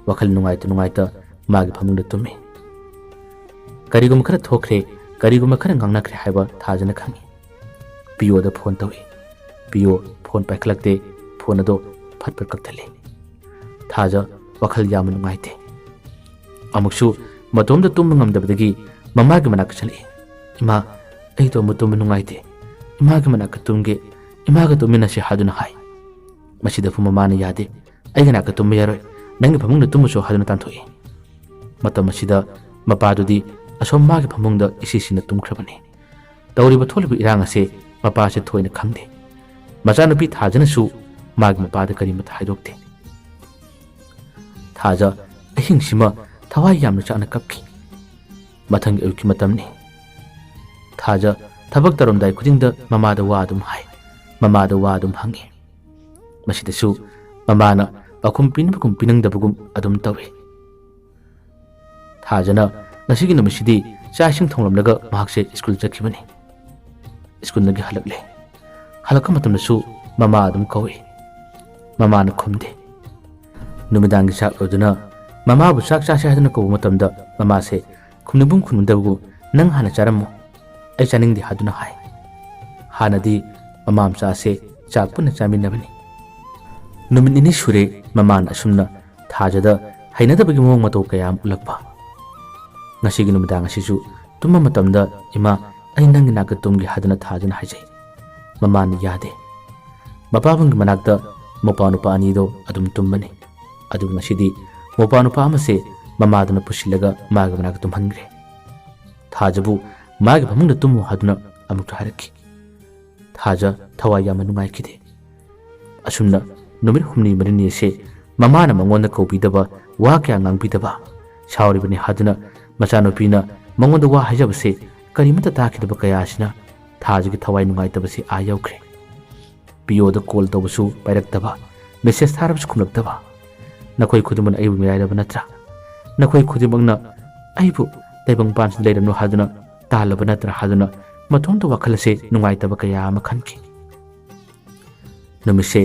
ꯋꯥꯈꯜ ꯅꯨꯡꯉꯥꯏꯇ ꯅꯨꯡꯉꯥꯏꯇ ꯃꯥꯒꯤ ꯐꯃꯨꯡꯗ ꯇꯨꯝꯃꯤ꯫ ꯀꯔꯤꯒꯨꯝꯕ ꯈꯔ ꯊꯣꯛꯈ꯭ꯔꯦ, ꯀꯔꯤꯒꯨꯝꯕ ꯈꯔ ꯉꯥꯡꯅꯈ꯭ꯔꯦ ꯍꯥꯏꯕ ꯊꯥꯖꯅ ꯈꯪꯏ꯫ ꯄꯤꯌꯣꯗ ꯐꯣꯟ ꯇꯧꯏ꯫ ꯄꯤꯌꯣ ꯐꯣꯟ ꯄꯥꯏꯈꯠꯂꯛꯇꯦ꯫ ꯐꯣꯟ ꯑꯗꯣ ꯐꯠ ꯐꯠ ꯀꯛꯊꯠꯂꯤ꯫ ꯊꯥꯖ ꯋꯥꯈꯜ ꯌꯥꯝꯅ ꯅꯨꯡꯉꯥꯏꯇꯦ꯫ ꯑꯃꯨꯛꯁꯨ ꯃꯇꯣꯝꯇ ꯇꯨꯝꯕ ꯉꯝꯗꯕꯗꯒꯤ ꯃꯃꯥꯒꯤ ꯃꯅꯥꯛꯇ ꯆꯠꯂꯛꯏ꯫ "ꯏꯃꯥ, ꯑꯩ ꯏꯇꯣꯝꯕ ꯇꯨꯝꯕ ꯅꯨꯡꯉꯥꯏꯇꯦ꯫ ꯏꯃꯥꯒꯤ ꯃꯅꯥꯛꯇ ꯇꯨꯝꯒꯦ꯫ ꯏꯃꯥꯒ ꯇꯨꯝꯃꯤꯟꯅꯁꯤ" ꯍꯥꯏꯗꯨꯅ ꯍꯥꯏ꯫ ꯃꯁꯤꯗꯐꯥꯎ ꯃꯃꯥꯅ "ꯌꯥꯗꯦ, ꯑꯩꯒꯤ ꯅꯥꯛꯇ ꯇꯨꯝꯕ ꯌꯥꯔꯣꯏ, ꯅꯪꯒꯤ ꯐꯃꯨꯡꯗ ꯇꯨꯝꯃꯨꯆꯣ" ꯍꯥꯏꯗꯨꯅ ꯇꯥꯟꯊꯣꯛꯏ꯫ ꯃꯇꯝ ꯑꯁꯤꯗ ꯃꯄꯥꯗꯨꯗꯤ ꯑꯁꯣꯝ ꯃꯥꯒꯤ ꯐꯃꯨꯡꯗ ꯏꯁꯤꯁꯤꯅ ꯇꯨꯝꯈ꯭ꯔꯕꯅꯤ꯫ ꯇꯧꯔꯤꯕ ꯊꯣꯛꯂꯤꯕ ꯏꯔꯥꯡ ꯑꯁꯦ ꯃꯄꯥꯁꯦ ꯊꯣꯏꯅ ꯈꯪꯗꯦ꯫ ꯃꯆꯥꯅꯨꯄꯤ ꯊꯥꯖꯅꯁꯨ ꯃꯥꯒꯤ ꯃꯄꯥꯗ ꯀꯔꯤꯃꯇ ꯍꯥꯏꯗꯣꯛꯇꯦ꯫ ꯊꯥꯖ ꯑꯍꯤꯡꯁꯤꯃ ꯊꯋꯥꯏ ꯌꯥꯝꯅ ꯆꯥꯛꯅ ꯀꯞꯈꯤ꯫ ꯃꯊꯪꯒꯤ ꯑꯌꯨꯛꯀꯤ ꯃꯇꯝꯅꯤ꯫ ꯊꯥꯖ ꯊꯕꯛ ꯇꯧꯔꯝꯗꯥꯏ ꯈꯨꯗꯤꯡꯗ ꯃꯃꯥꯗ ꯋꯥ ꯑꯗꯨꯝ ꯍꯥꯏ, ꯃꯃꯥꯗ ꯋꯥ ꯑꯗꯨꯝ ꯍꯪꯉꯤ꯫ ꯃꯁꯤꯗꯁꯨ ꯃꯃꯥꯅ ꯄꯥꯎꯈꯨꯝ ꯄꯤꯅꯕꯒꯨꯝ ꯄꯤꯅꯤꯡꯗꯕꯒꯨꯝ ꯑꯗꯨꯝ ꯇꯧꯏ꯫ ꯊꯥꯖꯅ ꯉꯁꯤꯒꯤ ꯅꯨꯃꯤꯠꯁꯤꯗꯤ ꯆꯥꯛ ꯏꯁꯤꯡ ꯊꯣꯡꯂꯝꯂꯒ ꯃꯍꯥꯛꯁꯦ ꯁ꯭ꯀꯨꯜ ꯆꯠꯈꯤꯕꯅꯤ꯫ ꯁ꯭ꯀꯨꯜꯗꯒꯤ ꯍꯜꯂꯛꯂꯦ꯫ ꯍꯜꯂꯛꯄ ꯃꯇꯝꯗꯁꯨ ꯃꯃꯥ ꯑꯗꯨꯝ ꯀꯧꯏ꯫ ꯃꯃꯥꯅ ꯈꯨꯝꯗꯦ꯫ ꯅꯨꯃꯤꯗꯥꯡꯒꯤ ꯆꯥꯛ ꯂꯣꯏꯗꯨꯅ ꯃꯃꯥꯕꯨ ꯆꯥꯛ ꯆꯥꯁꯦ ꯍꯥꯏꯗꯨꯅ ꯀꯧꯕ ꯃꯇꯝꯗ ꯃꯃꯥꯁꯦ ꯈꯨꯝꯅꯤꯡꯒꯨꯝ ꯈꯨꯝꯅꯤꯡꯗꯕꯒꯨꯝ "ꯅꯪ ꯍꯥꯟꯅ ꯆꯥꯔꯝꯃꯣ, ꯑꯩ ꯆꯥꯅꯤꯡꯗꯦ" ꯍꯥꯏꯗꯨꯅ ꯍꯥꯏ꯫ ꯍꯥꯟꯅꯗꯤ ꯃꯃꯥ ꯃꯆꯥ ꯑꯁꯦ ꯆꯥꯛ ꯄꯨꯟꯅ ꯆꯥꯃꯤꯟꯅꯕꯅꯤ꯫ ꯅꯨꯃꯤꯠ ꯅꯤꯅꯤ ꯁꯨꯔꯦ ꯃꯃꯥꯅ ꯑꯁꯨꯝꯅ ꯊꯥꯖꯗ ꯍꯩꯅꯗꯕꯒꯤ ꯃꯑꯣꯡ ꯃꯇꯧ ꯀꯌꯥ ꯑꯃ ꯎꯠꯂꯛꯄ꯫ ꯉꯁꯤꯒꯤ ꯅꯨꯃꯤꯗꯥꯡ ꯑꯁꯤꯁꯨ ꯇꯨꯝꯕ ꯃꯇꯝꯗ "ꯏꯃꯥ, ꯑꯩ ꯅꯪꯒꯤ ꯅꯥꯛꯇ ꯇꯨꯝꯒꯦ" ꯍꯥꯏꯗꯨꯅ ꯊꯥꯖꯅ ꯍꯥꯏꯖꯩ꯫ ꯃꯃꯥꯅ ꯌꯥꯗꯦ꯫ ꯃꯄꯥꯕꯨꯡꯒꯤ ꯃꯅꯥꯛꯇ ꯃꯧꯄꯥ ꯅꯨꯄꯥ ꯑꯅꯤꯗꯣ ꯑꯗꯨꯝ ꯇꯨꯝꯕꯅꯤ꯫ ꯑꯗꯨꯕꯨ ꯉꯁꯤꯗꯤ ꯃꯧꯄꯥ ꯅꯨꯄꯥ ꯑꯃꯁꯦ ꯃꯃꯥꯗꯨꯅ ꯄꯨꯁꯤꯜꯂꯒ ꯃꯥꯒꯤ ꯃꯅꯥꯛꯇ ꯇꯨꯝꯍꯟꯈ꯭ꯔꯦ꯫ ꯊꯥꯖꯕꯨ ꯃꯥꯒꯤ ꯐꯃꯨꯡꯗ ꯇꯨꯝꯃꯨ ꯍꯥꯏꯗꯨꯅ ꯑꯃꯨꯛꯁꯨ ꯍꯥꯏꯔꯛꯈꯤ꯫ ꯊꯥꯖ ꯊꯋꯥꯏ ꯌꯥꯝꯅ ꯅꯨꯡꯉꯥꯏꯈꯤꯗꯦ꯫ ꯑꯁꯨꯝꯅ ꯅꯨꯃꯤꯠ ꯍꯨꯝꯅꯤ ꯃꯔꯤꯅꯤ ꯑꯁꯦ ꯃꯃꯥꯅ ꯃꯉꯣꯟꯗ ꯀꯧꯕꯤꯗꯕ, ꯋꯥ ꯀꯌꯥ ꯉꯥꯡꯕꯤꯗꯕ, ꯁꯥꯎꯔꯤꯕꯅꯤ ꯍꯥꯏꯗꯨꯅ ꯃꯆꯥꯅꯨꯄꯤꯅ ꯃꯉꯣꯟꯗ ꯋꯥ ꯍꯥꯏꯖꯕꯁꯦ ꯀꯔꯤꯃꯠꯇ ꯇꯥꯈꯤꯗꯕ ꯀꯌꯥ ꯑꯁꯤꯅ ꯊꯥꯖꯒꯤ ꯊꯋꯥꯏ ꯅꯨꯡꯉꯥꯏꯇꯕꯁꯤ ꯑꯥ ꯌꯧꯈ꯭ꯔꯦ꯫ ꯄꯤꯌꯣꯗ ꯀꯣꯜ ꯇꯧꯕꯁꯨ ꯄꯥꯏꯔꯛꯇꯕ, ꯃꯦꯁꯦꯖ ꯊꯥꯔꯕꯁꯨ ꯈꯨꯝꯂꯛꯇꯕ꯫ "ꯅꯈꯣꯏ ꯈꯨꯗꯤꯡꯃꯛꯅ ꯑꯩꯕꯨ ꯃꯤꯔꯥꯏꯔꯕ ꯅꯠꯇ꯭ꯔꯥ? ꯅꯈꯣꯏ ꯈꯨꯗꯤꯡꯃꯛꯅ ꯑꯩꯕꯨ ꯇꯥꯏꯕꯪꯄꯥꯟꯁꯤꯗ ꯂꯩꯔꯝꯂꯣ ꯍꯥꯏꯗꯨꯅ ꯇꯥꯜꯂꯕ ꯅꯠꯇ꯭ꯔꯥ?" ꯍꯥꯏꯗꯨꯅ ꯃꯇꯣꯝꯇ ꯋꯥꯈꯜ ꯑꯁꯦ ꯅꯨꯡꯉꯥꯏꯇꯕ ꯀꯌꯥ ꯑꯃ ꯈꯟꯈꯤ꯫ ꯅꯨꯃꯤꯠꯁꯦ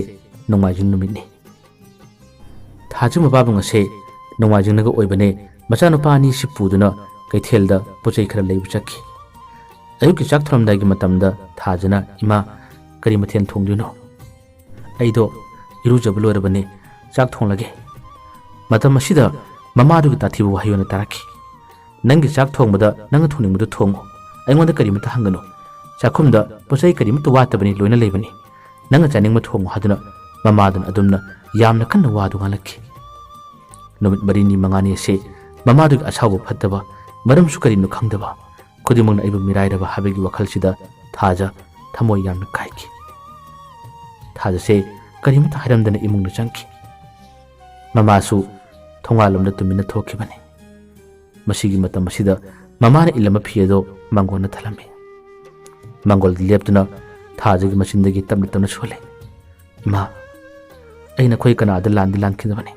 ꯅꯣꯡꯃꯥꯏꯖꯤꯡ ꯅꯨꯃꯤꯠꯅꯤ꯫ ꯊꯥꯖ ꯃꯄꯥꯕꯨꯡ ꯑꯁꯦ ꯅꯣꯡꯃꯥꯏꯖꯤꯡꯅꯒ ꯑꯣꯏꯕꯅꯦ, ꯃꯆꯥꯅꯨꯄꯥ ꯑꯅꯤꯁꯤ ꯄꯨꯗꯨꯅ ꯀꯩꯊꯦꯜꯗ ꯄꯣꯠ ꯆꯩ ꯈꯔ ꯂꯩꯕ ꯆꯠꯈꯤ꯫ ꯑꯌꯨꯛꯀꯤ ꯆꯥꯛ ꯊꯣꯡꯂꯝꯗꯥꯏꯒꯤ ꯃꯇꯝꯗ ꯊꯥꯖꯅ, "ꯏꯃꯥ, ꯀꯔꯤ ꯃꯊꯦꯜ ꯊꯣꯡꯗꯣꯏꯅꯣ? ꯑꯩꯗꯣ ꯏꯔꯨꯖꯕ ꯂꯣꯏꯔꯕꯅꯦ, ꯆꯥꯛ ꯊꯣꯡꯂꯒꯦ"꯫ ꯃꯇꯝ ꯑꯁꯤꯗ ꯃꯃꯥꯗꯨꯒꯤ ꯇꯥꯊꯤꯕ ꯋꯥꯍꯩ ꯑꯣꯏꯅ ꯇꯥꯔꯛꯈꯤ꯫ "ꯅꯪꯒꯤ ꯆꯥꯛ ꯊꯣꯡꯕꯗ ꯅꯪꯅ ꯊꯣꯡꯅꯤꯡꯕꯗꯨ ꯊꯣꯡꯉꯨ, ꯑꯩꯉꯣꯟꯗ ꯀꯔꯤꯃꯠꯇ ꯍꯪꯒꯅꯨ꯫ ꯆꯥꯛꯈꯨꯝꯗ ꯄꯣꯠ ꯆꯩ ꯀꯔꯤꯃꯠꯇ ꯋꯥꯠꯇꯕꯅꯤ, ꯂꯣꯏꯅ ꯂꯩꯕꯅꯤ꯫ ꯅꯪꯅ ꯆꯥꯅꯤꯡꯕ ꯊꯣꯡꯉꯨ" ꯍꯥꯏꯗꯨꯅ ꯃꯃꯥꯗꯨꯅ ꯑꯗꯨꯝꯅ ꯌꯥꯝꯅ ꯀꯟꯅ ꯋꯥꯗꯨ ꯉꯥꯡꯂꯛꯈꯤ꯫ ꯅꯨꯃꯤꯠ ꯃꯔꯤꯅꯤ ꯃꯉꯥꯅꯤ ꯑꯁꯤ ꯃꯃꯥꯗꯨꯒꯤ ꯑꯁꯥꯎꯕ ꯐꯠꯇꯕ, ꯃꯔꯝꯁꯨ ꯀꯔꯤꯅꯣ ꯈꯪꯗꯕ, ꯈꯨꯗꯤꯡꯃꯛꯅ ꯑꯩꯕꯨ ꯃꯤꯔꯥꯏꯔꯕ ꯍꯥꯏꯕꯒꯤ ꯋꯥꯈꯜꯁꯤꯗ ꯊꯥꯖ ꯊꯃꯣꯏ ꯌꯥꯝꯅ ꯀꯥꯏꯈꯤ꯫ ꯊꯥꯖꯁꯦ ꯀꯔꯤꯃꯠꯇ ꯍꯥꯏꯔꯝꯗꯅ ꯏꯃꯨꯡꯗ ꯆꯪꯈꯤ꯫ ꯃꯃꯥꯁꯨ ꯊꯣꯡꯒꯥꯜꯂꯣꯝꯗ ꯇꯨꯃꯤꯟꯅ ꯊꯣꯛꯈꯤꯕꯅꯤ꯫ ꯃꯁꯤꯒꯤ ꯃꯇꯝ ꯑꯁꯤꯗ ꯃꯃꯥꯅ ꯏꯜꯂꯝꯕ ꯐꯤ ꯑꯗꯨ ꯃꯥꯡꯒꯣꯜꯅ ꯊꯜꯂꯝꯃꯤ꯫ ꯃꯥꯡꯒꯣꯜꯗ ꯂꯦꯞꯇꯨꯅ ꯊꯥꯖꯒꯤ ꯃꯆꯤꯟꯗꯒꯤ ꯇꯞꯅ ꯇꯞꯅ ꯁꯣꯜꯂꯤ, "ꯏꯃꯥ, ꯑꯩ ꯅꯈꯣꯏ ꯀꯅꯥꯗ ꯂꯥꯟꯗꯤ ꯂꯥꯟꯈꯤꯗꯕꯅꯤ,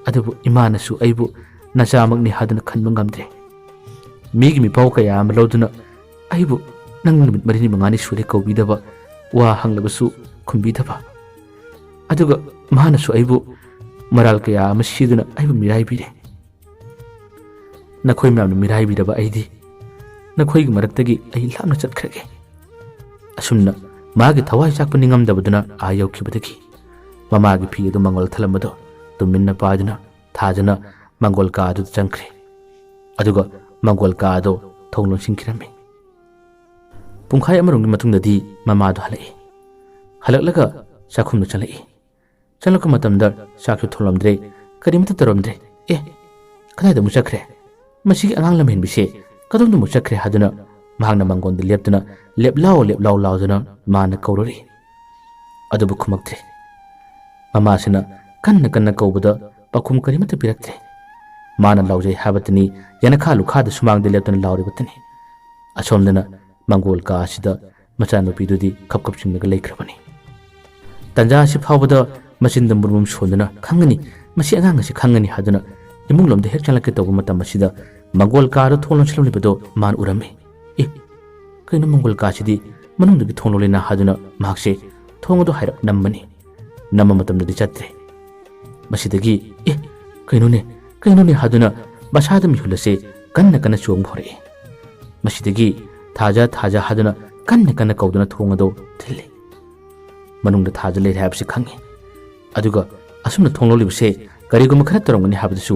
ꯑꯗꯨꯕꯨ ꯏꯃꯥꯅꯁꯨ ꯑꯩꯕꯨ ꯅꯆꯥꯃꯛꯅꯤ ꯍꯥꯏꯗꯨꯅ ꯈꯟꯕ ꯉꯝꯗ꯭ꯔꯦ꯫ ꯃꯤꯒꯤ ꯃꯤꯄꯥꯎ ꯀꯌꯥ ꯑꯃ ꯂꯧꯗꯨꯅ ꯑꯩꯕꯨ ꯅꯪ ꯅꯨꯃꯤꯠ ꯃꯔꯤꯅꯤ ꯃꯉꯥꯅꯤ ꯁꯨꯔꯦ ꯀꯧꯕꯤꯗꯕ, ꯋꯥ ꯍꯪꯂꯕꯁꯨ ꯈꯨꯝꯕꯤꯗꯕ꯫ ꯑꯗꯨꯒ ꯃꯥꯅꯁꯨ ꯑꯩꯕꯨ ꯃꯔꯥꯜ ꯀꯌꯥ ꯑꯃ ꯁꯤꯗꯨꯅ ꯑꯩꯕꯨ ꯃꯤꯔꯥꯏꯕꯤꯔꯦ꯫ ꯅꯈꯣꯏ ꯃꯌꯥꯝꯅ ꯃꯤꯔꯥꯏꯕꯤꯔꯕ ꯑꯩꯗꯤ ꯅꯈꯣꯏꯒꯤ ꯃꯔꯛꯇꯒꯤ ꯑꯩ ꯂꯥꯞꯅ ꯆꯠꯈ꯭ꯔꯒꯦ"꯫ ꯑꯁꯨꯝꯅ ꯃꯥꯒꯤ ꯊꯋꯥꯏ ꯆꯥꯛꯄ ꯅꯤꯡꯉꯝꯗꯕꯗꯨꯅ ꯑꯥ ꯌꯧꯈꯤꯕꯗꯒꯤ ꯃꯃꯥꯒꯤ ꯐꯤ ꯑꯗꯨ ꯃꯥꯡꯒꯣꯜ ꯊꯜꯂꯝꯕꯗꯨ ꯇꯨꯃꯤꯟꯅ ꯄꯥꯏꯗꯨꯅ ꯊꯥꯖꯅ ꯃꯥꯡꯒꯣꯜ ꯀꯥ ꯑꯗꯨꯗ ꯆꯪꯈ꯭ꯔꯦ꯫ ꯑꯗꯨꯒ ꯃꯥꯡꯒꯣꯜ ꯀꯥ ꯑꯗꯨ ꯊꯣꯡ ꯂꯣꯟꯁꯤꯟꯈꯤꯔꯝꯃꯤ꯫ ꯄꯨꯡꯈꯥꯏ ꯑꯃꯔꯣꯝꯒꯤ ꯃꯇꯨꯡꯗꯗꯤ ꯃꯃꯥꯗꯨ ꯍꯜꯂꯛꯏ꯫ ꯍꯜꯂꯛꯂꯒ ꯆꯥꯛꯈꯨꯝꯗ ꯆꯪꯂꯛꯏ꯫ ꯆꯪꯂꯛꯄ ꯃꯇꯝꯗ ꯆꯥꯛꯁꯨ ꯊꯣꯡꯂꯝꯗ꯭ꯔꯦ, ꯀꯔꯤꯃꯠꯇ ꯇꯧꯔꯝꯗ꯭ꯔꯦ꯫ "ꯑꯦ, ꯀꯗꯥꯏꯗ ꯑꯃꯨꯛ ꯆꯠꯈ꯭ꯔꯦ? ꯃꯁꯤꯒꯤ ꯑꯉꯥꯡ ꯂꯝꯍꯦꯟꯕꯤꯁꯦ ꯀꯗꯣꯝꯗ ꯑꯃꯨꯛ ꯆꯠꯈ꯭ꯔꯦ?" ꯍꯥꯏꯗꯨꯅ ꯃꯍꯥꯛꯅ ꯃꯥꯡꯒꯣꯟꯗ ꯂꯦꯞꯇꯨꯅ ꯂꯦꯞ ꯂꯥꯎ ꯂꯦꯞ ꯂꯥꯎ ꯂꯥꯎꯗꯨꯅ ꯃꯥꯅ ꯀꯧꯔꯨꯔꯤ꯫ ꯑꯗꯨꯕꯨ ꯈꯨꯝꯃꯛꯇ꯭ꯔꯦ꯫ ꯃꯃꯥꯁꯤꯅ ꯀꯟꯅ ꯀꯟꯅ ꯀꯧꯕꯗ ꯄꯥꯎꯈꯨꯝ ꯀꯔꯤꯃꯠꯇ ꯄꯤꯔꯛꯇ꯭ꯔꯦ꯫ ꯃꯥꯅ ꯂꯥꯎꯖꯩ ꯍꯥꯏꯕꯇꯅꯤ, ꯌꯦꯅꯈꯥ ꯂꯨꯈꯥꯗ ꯁꯨꯃꯥꯡꯗ ꯂꯦꯞꯇꯨꯅ ꯂꯥꯎꯔꯤꯕꯇꯅꯤ꯫ ꯑꯁꯣꯝꯗꯅ ꯃꯪꯒꯣꯜ ꯀꯥ ꯑꯁꯤꯗ ꯃꯆꯥꯅꯨꯄꯤꯗꯨꯗꯤ ꯈꯞ ꯈꯞ ꯆꯤꯡꯂꯒ ꯂꯩꯈ꯭ꯔꯕꯅꯤ꯫ ꯇꯟꯖꯥ ꯑꯁꯤ ꯐꯥꯎꯕꯗ ꯃꯆꯤꯟꯗ ꯃꯨꯔꯃꯨꯝ ꯁꯣꯟꯗꯨꯅ, "ꯈꯪꯒꯅꯤ, ꯃꯁꯤ ꯑꯉꯥꯡ ꯑꯁꯤ ꯈꯪꯒꯅꯤ" ꯍꯥꯏꯗꯨꯅ ꯏꯃꯨꯡ ꯂꯣꯝꯗ ꯍꯦꯛ ꯆꯪꯂꯛꯀꯦ ꯇꯧꯕ ꯃꯇꯝ ꯑꯁꯤꯗ ꯃꯪꯒꯣꯜ ꯀꯥꯗ ꯊꯣꯡ ꯂꯣꯟꯁꯤꯜꯂꯝꯂꯤꯕꯗꯨ ꯃꯥꯅ ꯎꯔꯝꯃꯤ꯫ "ꯑꯦ, ꯀꯩꯅꯣ ꯃꯪꯒꯣꯜ ꯀꯥꯁꯤꯗꯤ ꯃꯅꯨꯡꯗꯒꯤ ꯊꯣꯡ ꯂꯣꯜꯂꯤꯅ?" ꯍꯥꯏꯗꯨꯅ ꯃꯍꯥꯛꯁꯦ ꯊꯣꯡ ꯑꯗꯨ ꯍꯥꯏꯔꯞ ꯅꯝꯕꯅꯤ꯫ ꯅꯝꯕ ꯃꯇꯝꯗꯗꯤ ꯆꯠꯇ꯭ꯔꯦ꯫ ꯃꯁꯤꯗꯒꯤ, "ꯑꯦ, ꯀꯩꯅꯣꯅꯦ, ꯀꯩꯅꯣꯅꯦ?" ꯍꯥꯏꯗꯨꯅ ꯃꯁꯥꯗ ꯃꯤꯍꯨꯜ ꯑꯁꯦ ꯀꯟꯅ ꯀꯟꯅ ꯆꯣꯡꯕ ꯍꯧꯔꯛꯏ꯫ ꯃꯁꯤꯗꯒꯤ, "ꯊꯥꯖ, ꯊꯥꯖ" ꯍꯥꯏꯗꯨꯅ ꯀꯟꯅ ꯀꯟꯅ ꯀꯧꯗꯨꯅ ꯊꯣꯡ ꯑꯗꯨ ꯊꯤꯜꯂꯤ꯫ ꯃꯅꯨꯡꯗ ꯊꯥꯖ ꯂꯩꯔꯦ ꯍꯥꯏꯕꯁꯤ ꯈꯪꯉꯤ꯫ ꯑꯗꯨꯒ ꯑꯁꯨꯝꯅ ꯊꯣꯡ ꯂꯣꯜꯂꯤꯕꯁꯦ ꯀꯔꯤꯒꯨꯝꯕ ꯈꯔ ꯇꯧꯔꯝꯒꯅꯤ ꯍꯥꯏꯕꯗꯨꯁꯨ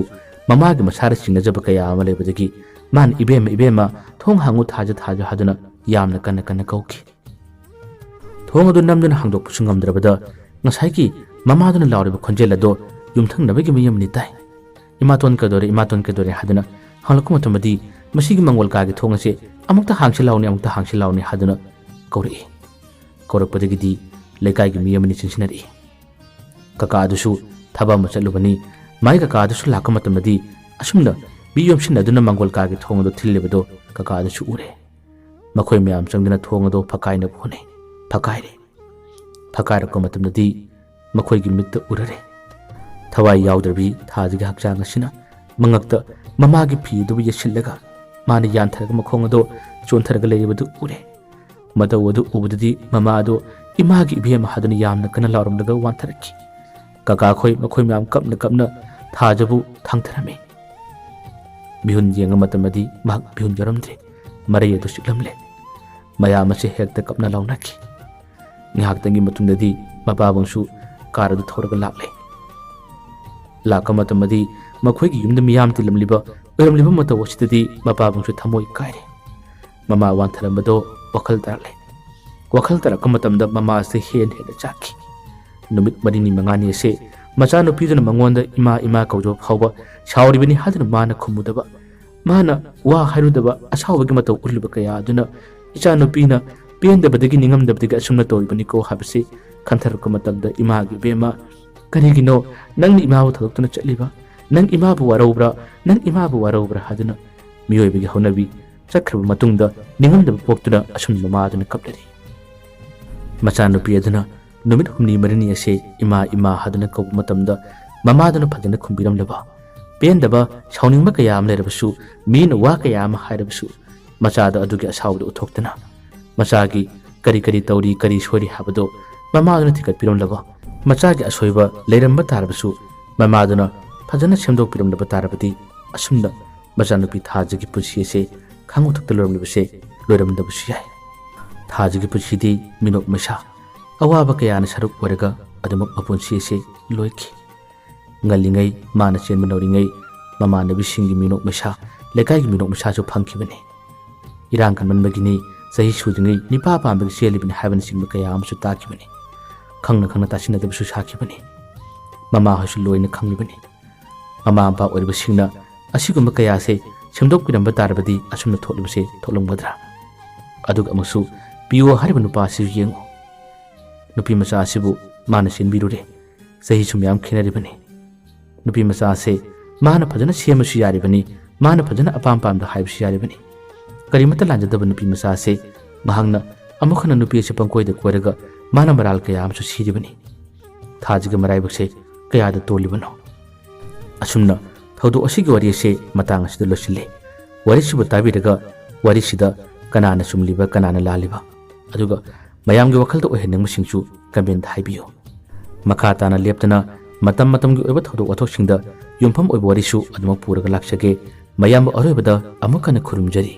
ꯃꯃꯥꯒꯤ ꯃꯁꯥꯗ ꯆꯤꯡꯅꯖꯕ ꯀꯌꯥ ꯑꯃ ꯂꯩꯕꯗꯒꯤ ꯃꯥꯅ, "ꯏꯕꯦꯝꯃ, ꯏꯕꯦꯝꯃ, ꯊꯣꯡ ꯍꯥꯡꯉꯨ, ꯊꯥꯖ, ꯊꯥꯖ" ꯍꯥꯏꯗꯨꯅ ꯌꯥꯝꯅ ꯀꯟꯅ ꯀꯟꯅ ꯀꯧꯈꯤ꯫ ꯊꯣꯡ ꯑꯗꯨ ꯅꯝꯗꯨꯅ ꯍꯥꯡꯗꯣꯛꯄꯁꯨ ꯉꯝꯗ꯭ꯔꯕꯗ ꯉꯁꯥꯏꯒꯤ ꯃꯃꯥꯗꯨꯅ ꯂꯥꯎꯔꯤꯕ ꯈꯣꯟꯖꯦꯜ ꯑꯗꯣ ꯌꯨꯝꯊꯪꯅꯕꯒꯤ ꯃꯤ ꯑꯃꯅꯤ ꯇꯥꯏ꯫ "ꯏꯃꯥꯇꯣꯟ ꯀꯩꯗꯧꯔꯦ, ꯏꯃꯥꯇꯣꯟ ꯀꯩꯗꯧꯔꯦ?" ꯍꯥꯏꯗꯨꯅ ꯍꯪꯂꯛꯄ ꯃꯇꯝꯗꯗꯤ ꯃꯁꯤꯒꯤ ꯃꯪꯒꯣꯜ ꯀꯥꯒꯤ ꯊꯣꯡ ꯑꯁꯦ, "ꯑꯃꯨꯛꯇ ꯍꯥꯡꯁꯤ ꯂꯥꯎꯅꯦ, ꯑꯃꯨꯛꯇ ꯍꯥꯡꯁꯤ ꯂꯥꯎꯅꯦ" ꯍꯥꯏꯗꯨꯅ ꯀꯧꯔꯛꯏ꯫ ꯀꯧꯔꯛꯄꯗꯒꯤꯗꯤ ꯂꯩꯀꯥꯏꯒꯤ ꯃꯤ ꯑꯃꯅꯤ ꯆꯪꯁꯤꯟꯅꯔꯛꯏ꯫ ꯀꯀꯥ ꯑꯗꯨꯁꯨ ꯊꯕꯛ ꯑꯃ ꯆꯠꯂꯨꯕꯅꯤ꯫ ꯃꯥꯏ ꯀꯀꯥ ꯑꯗꯨꯁꯨ ꯂꯥꯛꯄ ꯃꯇꯝꯗꯗꯤ ꯑꯁꯨꯝꯅ ꯃꯤ ꯌꯣꯝꯁꯤꯟꯅꯗꯨꯅ ꯃꯪꯒꯣꯜ ꯀꯥꯒꯤ ꯊꯣꯡ ꯑꯗꯨ ꯊꯤꯜꯂꯤꯕꯗꯨ ꯀꯀꯥ ꯑꯗꯨꯁꯨ ꯎꯔꯦ꯫ ꯃꯈꯣꯏ ꯃꯌꯥꯝ ꯆꯪꯗꯨꯅ ꯊꯣꯡ ꯑꯗꯨ ꯐꯛꯀꯥꯏꯅꯕ ꯍꯣꯠꯅꯩ꯫ ꯐꯛꯀꯥꯏꯔꯦ꯫ ꯐꯛꯀꯥꯏꯔꯛꯄ ꯃꯇꯝꯗꯗꯤ ꯃꯈꯣꯏꯒꯤ ꯃꯤꯠꯇ ꯎꯔꯔꯦ꯫ ꯊꯋꯥꯏ ꯌꯥꯎꯗ꯭ꯔꯕꯤ ꯊꯥꯖꯒꯤ ꯍꯛꯆꯥꯡ ꯑꯁꯤꯅ ꯃꯉꯛꯇ ꯃꯃꯥꯒꯤ ꯐꯤ ꯑꯗꯨꯕꯨ ꯌꯦꯠꯁꯤꯜꯂꯒ ꯃꯥꯅ ꯌꯥꯟꯊꯔꯒ ꯃꯈꯣꯡ ꯑꯗꯨ ꯆꯣꯟꯊꯔꯒ ꯂꯩꯔꯤꯕꯗꯨ ꯎꯔꯦ꯫ ꯃꯇꯧ ꯑꯗꯨ ꯎꯕꯗꯗꯤ ꯃꯃꯥ ꯑꯗꯨ "ꯏꯃꯥꯒꯤ ꯏꯕꯦꯝꯃ" ꯍꯥꯏꯗꯨꯅ ꯌꯥꯝꯅ ꯀꯟꯅ ꯂꯥꯎꯔꯝꯂꯒ ꯋꯥꯟꯊꯔꯛꯈꯤ꯫ ꯀꯀꯥꯈꯣꯏ ꯃꯈꯣꯏ ꯃꯌꯥꯝ ꯀꯞꯅ ꯀꯞꯅ ꯊꯥꯖꯕꯨ ꯊꯥꯡꯊꯔꯝꯃꯤ꯫ ꯃꯤꯍꯨꯟ ꯌꯦꯡꯕ ꯃꯇꯝꯗꯗꯤ ꯃꯍꯥꯛ ꯃꯤꯍꯨꯟ ꯌꯥꯎꯔꯝꯗ꯭ꯔꯦ꯫ ꯃꯔꯩ ꯑꯗꯨ ꯆꯤꯛꯂꯝꯂꯦ꯫ ꯃꯌꯥꯝ ꯑꯁꯤ ꯍꯦꯛꯇ ꯀꯞꯅ ꯂꯥꯎꯅꯈꯤ꯫ ꯉꯥꯏꯍꯥꯛꯇꯪꯒꯤ ꯃꯇꯨꯡꯗꯗꯤ ꯃꯄꯥꯕꯨꯡꯁꯨ ꯀꯥꯔ ꯑꯗꯨ ꯊꯧꯔꯒ ꯂꯥꯛꯂꯦ꯫ ꯂꯥꯛꯄ ꯃꯇꯝꯗꯗꯤ ꯃꯈꯣꯏꯒꯤ ꯌꯨꯝꯗ ꯃꯤꯌꯥꯝ ꯇꯤꯜꯂꯝꯂꯤꯕ, ꯑꯣꯏꯔꯝꯂꯤꯕ ꯃꯇꯧ ꯑꯁꯤꯗꯗꯤ ꯃꯄꯥꯕꯨꯡꯁꯨ ꯊꯃꯣꯏ ꯀꯥꯏꯔꯦ꯫ ꯃꯃꯥ ꯋꯥꯟꯊꯔꯝꯕꯗꯣ ꯋꯥꯈꯜ ꯇꯥꯔꯛꯂꯦ꯫ ꯋꯥꯈꯜ ꯇꯥꯔꯛꯄ ꯃꯇꯝꯗ ꯃꯃꯥ ꯑꯁꯤ ꯍꯦꯟꯅ ꯍꯦꯟꯅ ꯆꯥꯛꯈꯤ꯫ ꯅꯨꯃꯤꯠ ꯃꯔꯤꯅꯤ ꯃꯉꯥꯅꯤ ꯑꯁꯤ ꯃꯆꯥꯅꯨꯄꯤꯗꯨꯅ ꯃꯉꯣꯟꯗ "ꯏꯃꯥ, ꯏꯃꯥ" ꯀꯧꯖꯕ ꯐꯥꯎꯕ ꯁꯥꯎꯔꯤꯕꯅꯤ ꯍꯥꯏꯗꯨꯅ ꯃꯥꯅ ꯈꯨꯝꯃꯨꯗꯕ, ꯃꯥꯅ ꯋꯥ ꯍꯥꯏꯔꯨꯗꯕ ꯑꯁꯥꯎꯕꯒꯤ ꯃꯇꯧ ꯎꯠꯂꯤꯕ ꯀꯌꯥ ꯑꯗꯨꯅ ꯏꯆꯥꯅꯨꯄꯤꯅ ꯄꯦꯟꯗꯕꯗꯒꯤ, ꯅꯤꯡꯉꯝꯗꯕꯗꯒꯤ ꯑꯁꯨꯝꯅ ꯇꯧꯔꯤꯕꯅꯤꯀꯣ ꯍꯥꯏꯕꯁꯤ ꯈꯟꯊꯔꯛꯄ ꯃꯇꯝꯗ, "ꯏꯃꯥꯒꯤ ꯏꯕꯦꯝꯃ, ꯀꯔꯤꯒꯤꯅꯣ ꯅꯪꯅ ꯏꯃꯥꯕꯨ ꯊꯥꯗꯣꯛꯇꯨꯅ ꯆꯠꯂꯤꯕ? "ꯅꯪ ꯏꯃꯥꯕꯨ ꯋꯥꯔꯧꯕ꯭ꯔꯥ? ꯅꯪ ꯏꯃꯥꯕꯨ ꯋꯥꯔꯧꯕ꯭ꯔꯥ?" ꯍꯥꯏꯗꯨꯅ ꯃꯤꯑꯣꯏꯕꯒꯤ ꯍꯧꯅꯕꯤ ꯆꯠꯈ꯭ꯔꯕ ꯃꯇꯨꯡꯗ ꯅꯤꯡꯉꯝꯗꯕ ꯄꯣꯛꯇꯨꯅ ꯑꯁꯨꯝꯅ ꯃꯃꯥꯗꯨꯅ ꯀꯞꯂꯔꯤ꯫ ꯃꯆꯥꯅꯨꯄꯤ ꯑꯗꯨꯅ ꯅꯨꯃꯤꯠ ꯍꯨꯝꯅꯤ ꯃꯔꯤꯅꯤ ꯑꯁꯦ "ꯏꯃꯥ, ꯏꯃꯥ" ꯍꯥꯏꯗꯨꯅ ꯀꯧꯕ ꯃꯇꯝꯗ ꯃꯃꯥꯗꯨꯅ ꯐꯖꯅ ꯈꯨꯝꯕꯤꯔꯝꯂꯕ, ꯄꯦꯟꯗꯕ, ꯁꯥꯎꯅꯤꯡꯕ ꯀꯌꯥ ꯑꯃ ꯂꯩꯔꯕꯁꯨ, ꯃꯤꯅ ꯋꯥ ꯀꯌꯥ ꯑꯃ ꯍꯥꯏꯔꯕꯁꯨ, ꯃꯆꯥꯗ ꯑꯗꯨꯒꯤ ꯑꯁꯥꯎꯕꯗꯨ ꯎꯠꯊꯣꯛꯇꯅ, ꯃꯆꯥꯒꯤ ꯀꯔꯤ ꯀꯔꯤ ꯇꯧꯔꯤ, ꯀꯔꯤ ꯁꯣꯏꯔꯤ ꯍꯥꯏꯕꯗꯨ ꯃꯃꯥꯗꯨꯅ ꯊꯤꯒꯠꯄꯤꯔꯝꯂꯕ, ꯃꯆꯥꯒꯤ ꯑꯁꯣꯏꯕ ꯂꯩꯔꯝꯕ ꯇꯥꯔꯕꯁꯨ ꯃꯃꯥꯗꯨꯅ ꯐꯖꯅ ꯁꯦꯝꯗꯣꯛꯄꯤꯔꯝꯂꯕ ꯇꯥꯔꯕꯗꯤ ꯑꯁꯨꯝꯅ ꯃꯆꯥꯅꯨꯄꯤ ꯊꯥꯖꯒꯤ ꯄꯨꯟꯁꯤ ꯑꯁꯦ ꯈꯥꯉꯧꯊꯛꯇ ꯂꯣꯏꯔꯝꯂꯤꯕꯁꯦ ꯂꯣꯏꯔꯝꯗꯕꯁꯨ ꯌꯥꯏ꯫ ꯊꯥꯖꯒꯤ ꯄꯨꯟꯁꯤꯗꯤ ꯃꯤꯅꯣꯛ ꯃꯩꯁꯥ, ꯑꯋꯥꯕ ꯀꯌꯥꯅ ꯁꯔꯨꯛ ꯑꯣꯏꯔꯒ ꯑꯗꯨꯃꯛ ꯃꯄꯨꯟꯁꯤ ꯑꯁꯦ ꯂꯣꯏꯈꯤ꯫ ꯉꯜꯂꯤꯉꯩ ꯃꯥꯅ ꯆꯦꯟꯕ ꯅꯧꯔꯤꯉꯩ ꯃꯃꯥꯟꯅꯕꯤꯁꯤꯡꯒꯤ ꯃꯤꯅꯣꯛ ꯃꯩꯁꯥ, ꯂꯩꯀꯥꯏꯒꯤ ꯃꯤꯅꯣꯛ ꯃꯩꯁꯥꯁꯨ ꯐꯪꯈꯤꯕꯅꯤ꯫ ꯏꯔꯥꯡ ꯀꯟꯃꯟꯕꯒꯤꯅꯤ, ꯆꯍꯤ ꯁꯨꯗ꯭ꯔꯤꯉꯩ ꯅꯤꯄꯥ ꯄꯥꯟꯕꯒꯤ ꯆꯦꯜꯂꯤꯕꯅꯤ ꯍꯥꯏꯕꯅꯆꯤꯡꯕ ꯀꯌꯥ ꯑꯃꯁꯨ ꯇꯥꯈꯤꯕꯅꯤ꯫ ꯈꯪꯅ ꯈꯪꯅ ꯇꯥꯁꯤꯟꯅꯗꯕꯁꯨ ꯁꯥꯈꯤꯕꯅꯤ꯫ ꯃꯃꯥꯍꯣꯏꯁꯨ ꯂꯣꯏꯅ ꯈꯪꯂꯤꯕꯅꯤ꯫ ꯃꯃꯥ ꯃꯄꯥ ꯑꯣꯏꯔꯤꯕꯁꯤꯡꯅ ꯑꯁꯤꯒꯨꯝꯕ ꯀꯌꯥꯁꯦ ꯁꯦꯝꯗꯣꯛꯄꯤꯔꯝꯕ ꯇꯥꯔꯕꯗꯤ ꯑꯁꯨꯝꯅ ꯊꯣꯛꯂꯤꯕꯁꯦ ꯊꯣꯛꯂꯝꯒꯗ꯭ꯔꯥ? ꯑꯗꯨꯒ ꯑꯃꯨꯛꯁꯨ ꯄꯤꯌꯣ ꯍꯥꯏꯔꯤꯕ ꯅꯨꯄꯥ ꯑꯁꯤꯁꯨ ꯌꯦꯡꯉꯨ꯫ ꯅꯨꯄꯤ ꯃꯆꯥ ꯑꯁꯤꯕꯨ ꯃꯥꯅ ꯆꯦꯟꯕꯤꯔꯨꯔꯦ꯫ ꯆꯍꯤꯁꯨ ꯃꯌꯥꯝ ꯈꯦꯠꯅꯔꯤꯕꯅꯤ꯫ ꯅꯨꯄꯤ ꯃꯆꯥ ꯑꯁꯦ ꯃꯥꯅ ꯐꯖꯅ ꯁꯦꯝꯕꯁꯨ ꯌꯥꯔꯤꯕꯅꯤ, ꯃꯥꯅ ꯐꯖꯅ ꯑꯄꯥꯝ ꯄꯥꯝꯗ ꯍꯥꯏꯕꯁꯨ ꯌꯥꯔꯤꯕꯅꯤ꯫ ꯀꯔꯤꯃꯠꯇ ꯂꯥꯟꯖꯗꯕ ꯅꯨꯄꯤ ꯃꯆꯥ ꯑꯁꯦ ꯃꯍꯥꯛꯅ ꯑꯃꯨꯛ ꯍꯟꯅ ꯅꯨꯄꯤ ꯑꯁꯤ ꯄꯪꯀꯣꯏꯗ ꯀꯣꯏꯔꯒ ꯃꯥꯅ ꯃꯔꯥꯜ ꯀꯌꯥ ꯑꯃꯁꯨ ꯁꯤꯔꯤꯕꯅꯤ꯫ ꯊꯥꯖꯒꯤ ꯃꯔꯥꯏꯕꯛꯁꯦ ꯀꯌꯥꯗ ꯇꯣꯜꯂꯤꯕꯅꯣ? ꯑꯁꯨꯝꯅ ꯊꯧꯗꯣꯛ ꯑꯁꯤꯒꯤ ꯋꯥꯔꯤ ꯑꯁꯦ ꯃꯇꯥꯡ ꯑꯁꯤꯗ ꯂꯣꯏꯁꯤꯜꯂꯤ꯫ ꯋꯥꯔꯤꯁꯤꯕꯨ ꯇꯥꯕꯤꯔꯒ ꯋꯥꯔꯤꯁꯤꯗ ꯀꯅꯥꯅ ꯆꯨꯝꯂꯤꯕ, ꯀꯅꯥꯅ ꯂꯥꯜꯂꯤꯕ, ꯑꯗꯨꯒ ꯃꯌꯥꯝꯒꯤ ꯋꯥꯈꯜꯗ ꯑꯣꯏꯍꯟꯅꯤꯡꯕꯁꯤꯡꯁꯨ ꯀꯃꯦꯟꯗ ꯍꯥꯏꯕꯤꯌꯨ꯫ ꯃꯈꯥ ꯇꯥꯅ ꯂꯦꯞꯇꯅ ꯃꯇꯝ ꯃꯇꯝꯒꯤ ꯑꯣꯏꯕ ꯊꯧꯗꯣꯛ ꯋꯥꯊꯣꯛꯁꯤꯡꯗ ꯌꯨꯝꯐꯝ ꯑꯣꯏꯕ ꯋꯥꯔꯤꯁꯨ ꯑꯗꯨꯃꯛ ꯄꯨꯔꯒ ꯂꯥꯛꯆꯒꯦ꯫ ꯃꯌꯥꯝꯕꯨ ꯑꯔꯣꯏꯕꯗ ꯑꯃꯨꯛ ꯍꯟꯅ ꯈꯨꯔꯨꯝꯖꯔꯤ꯫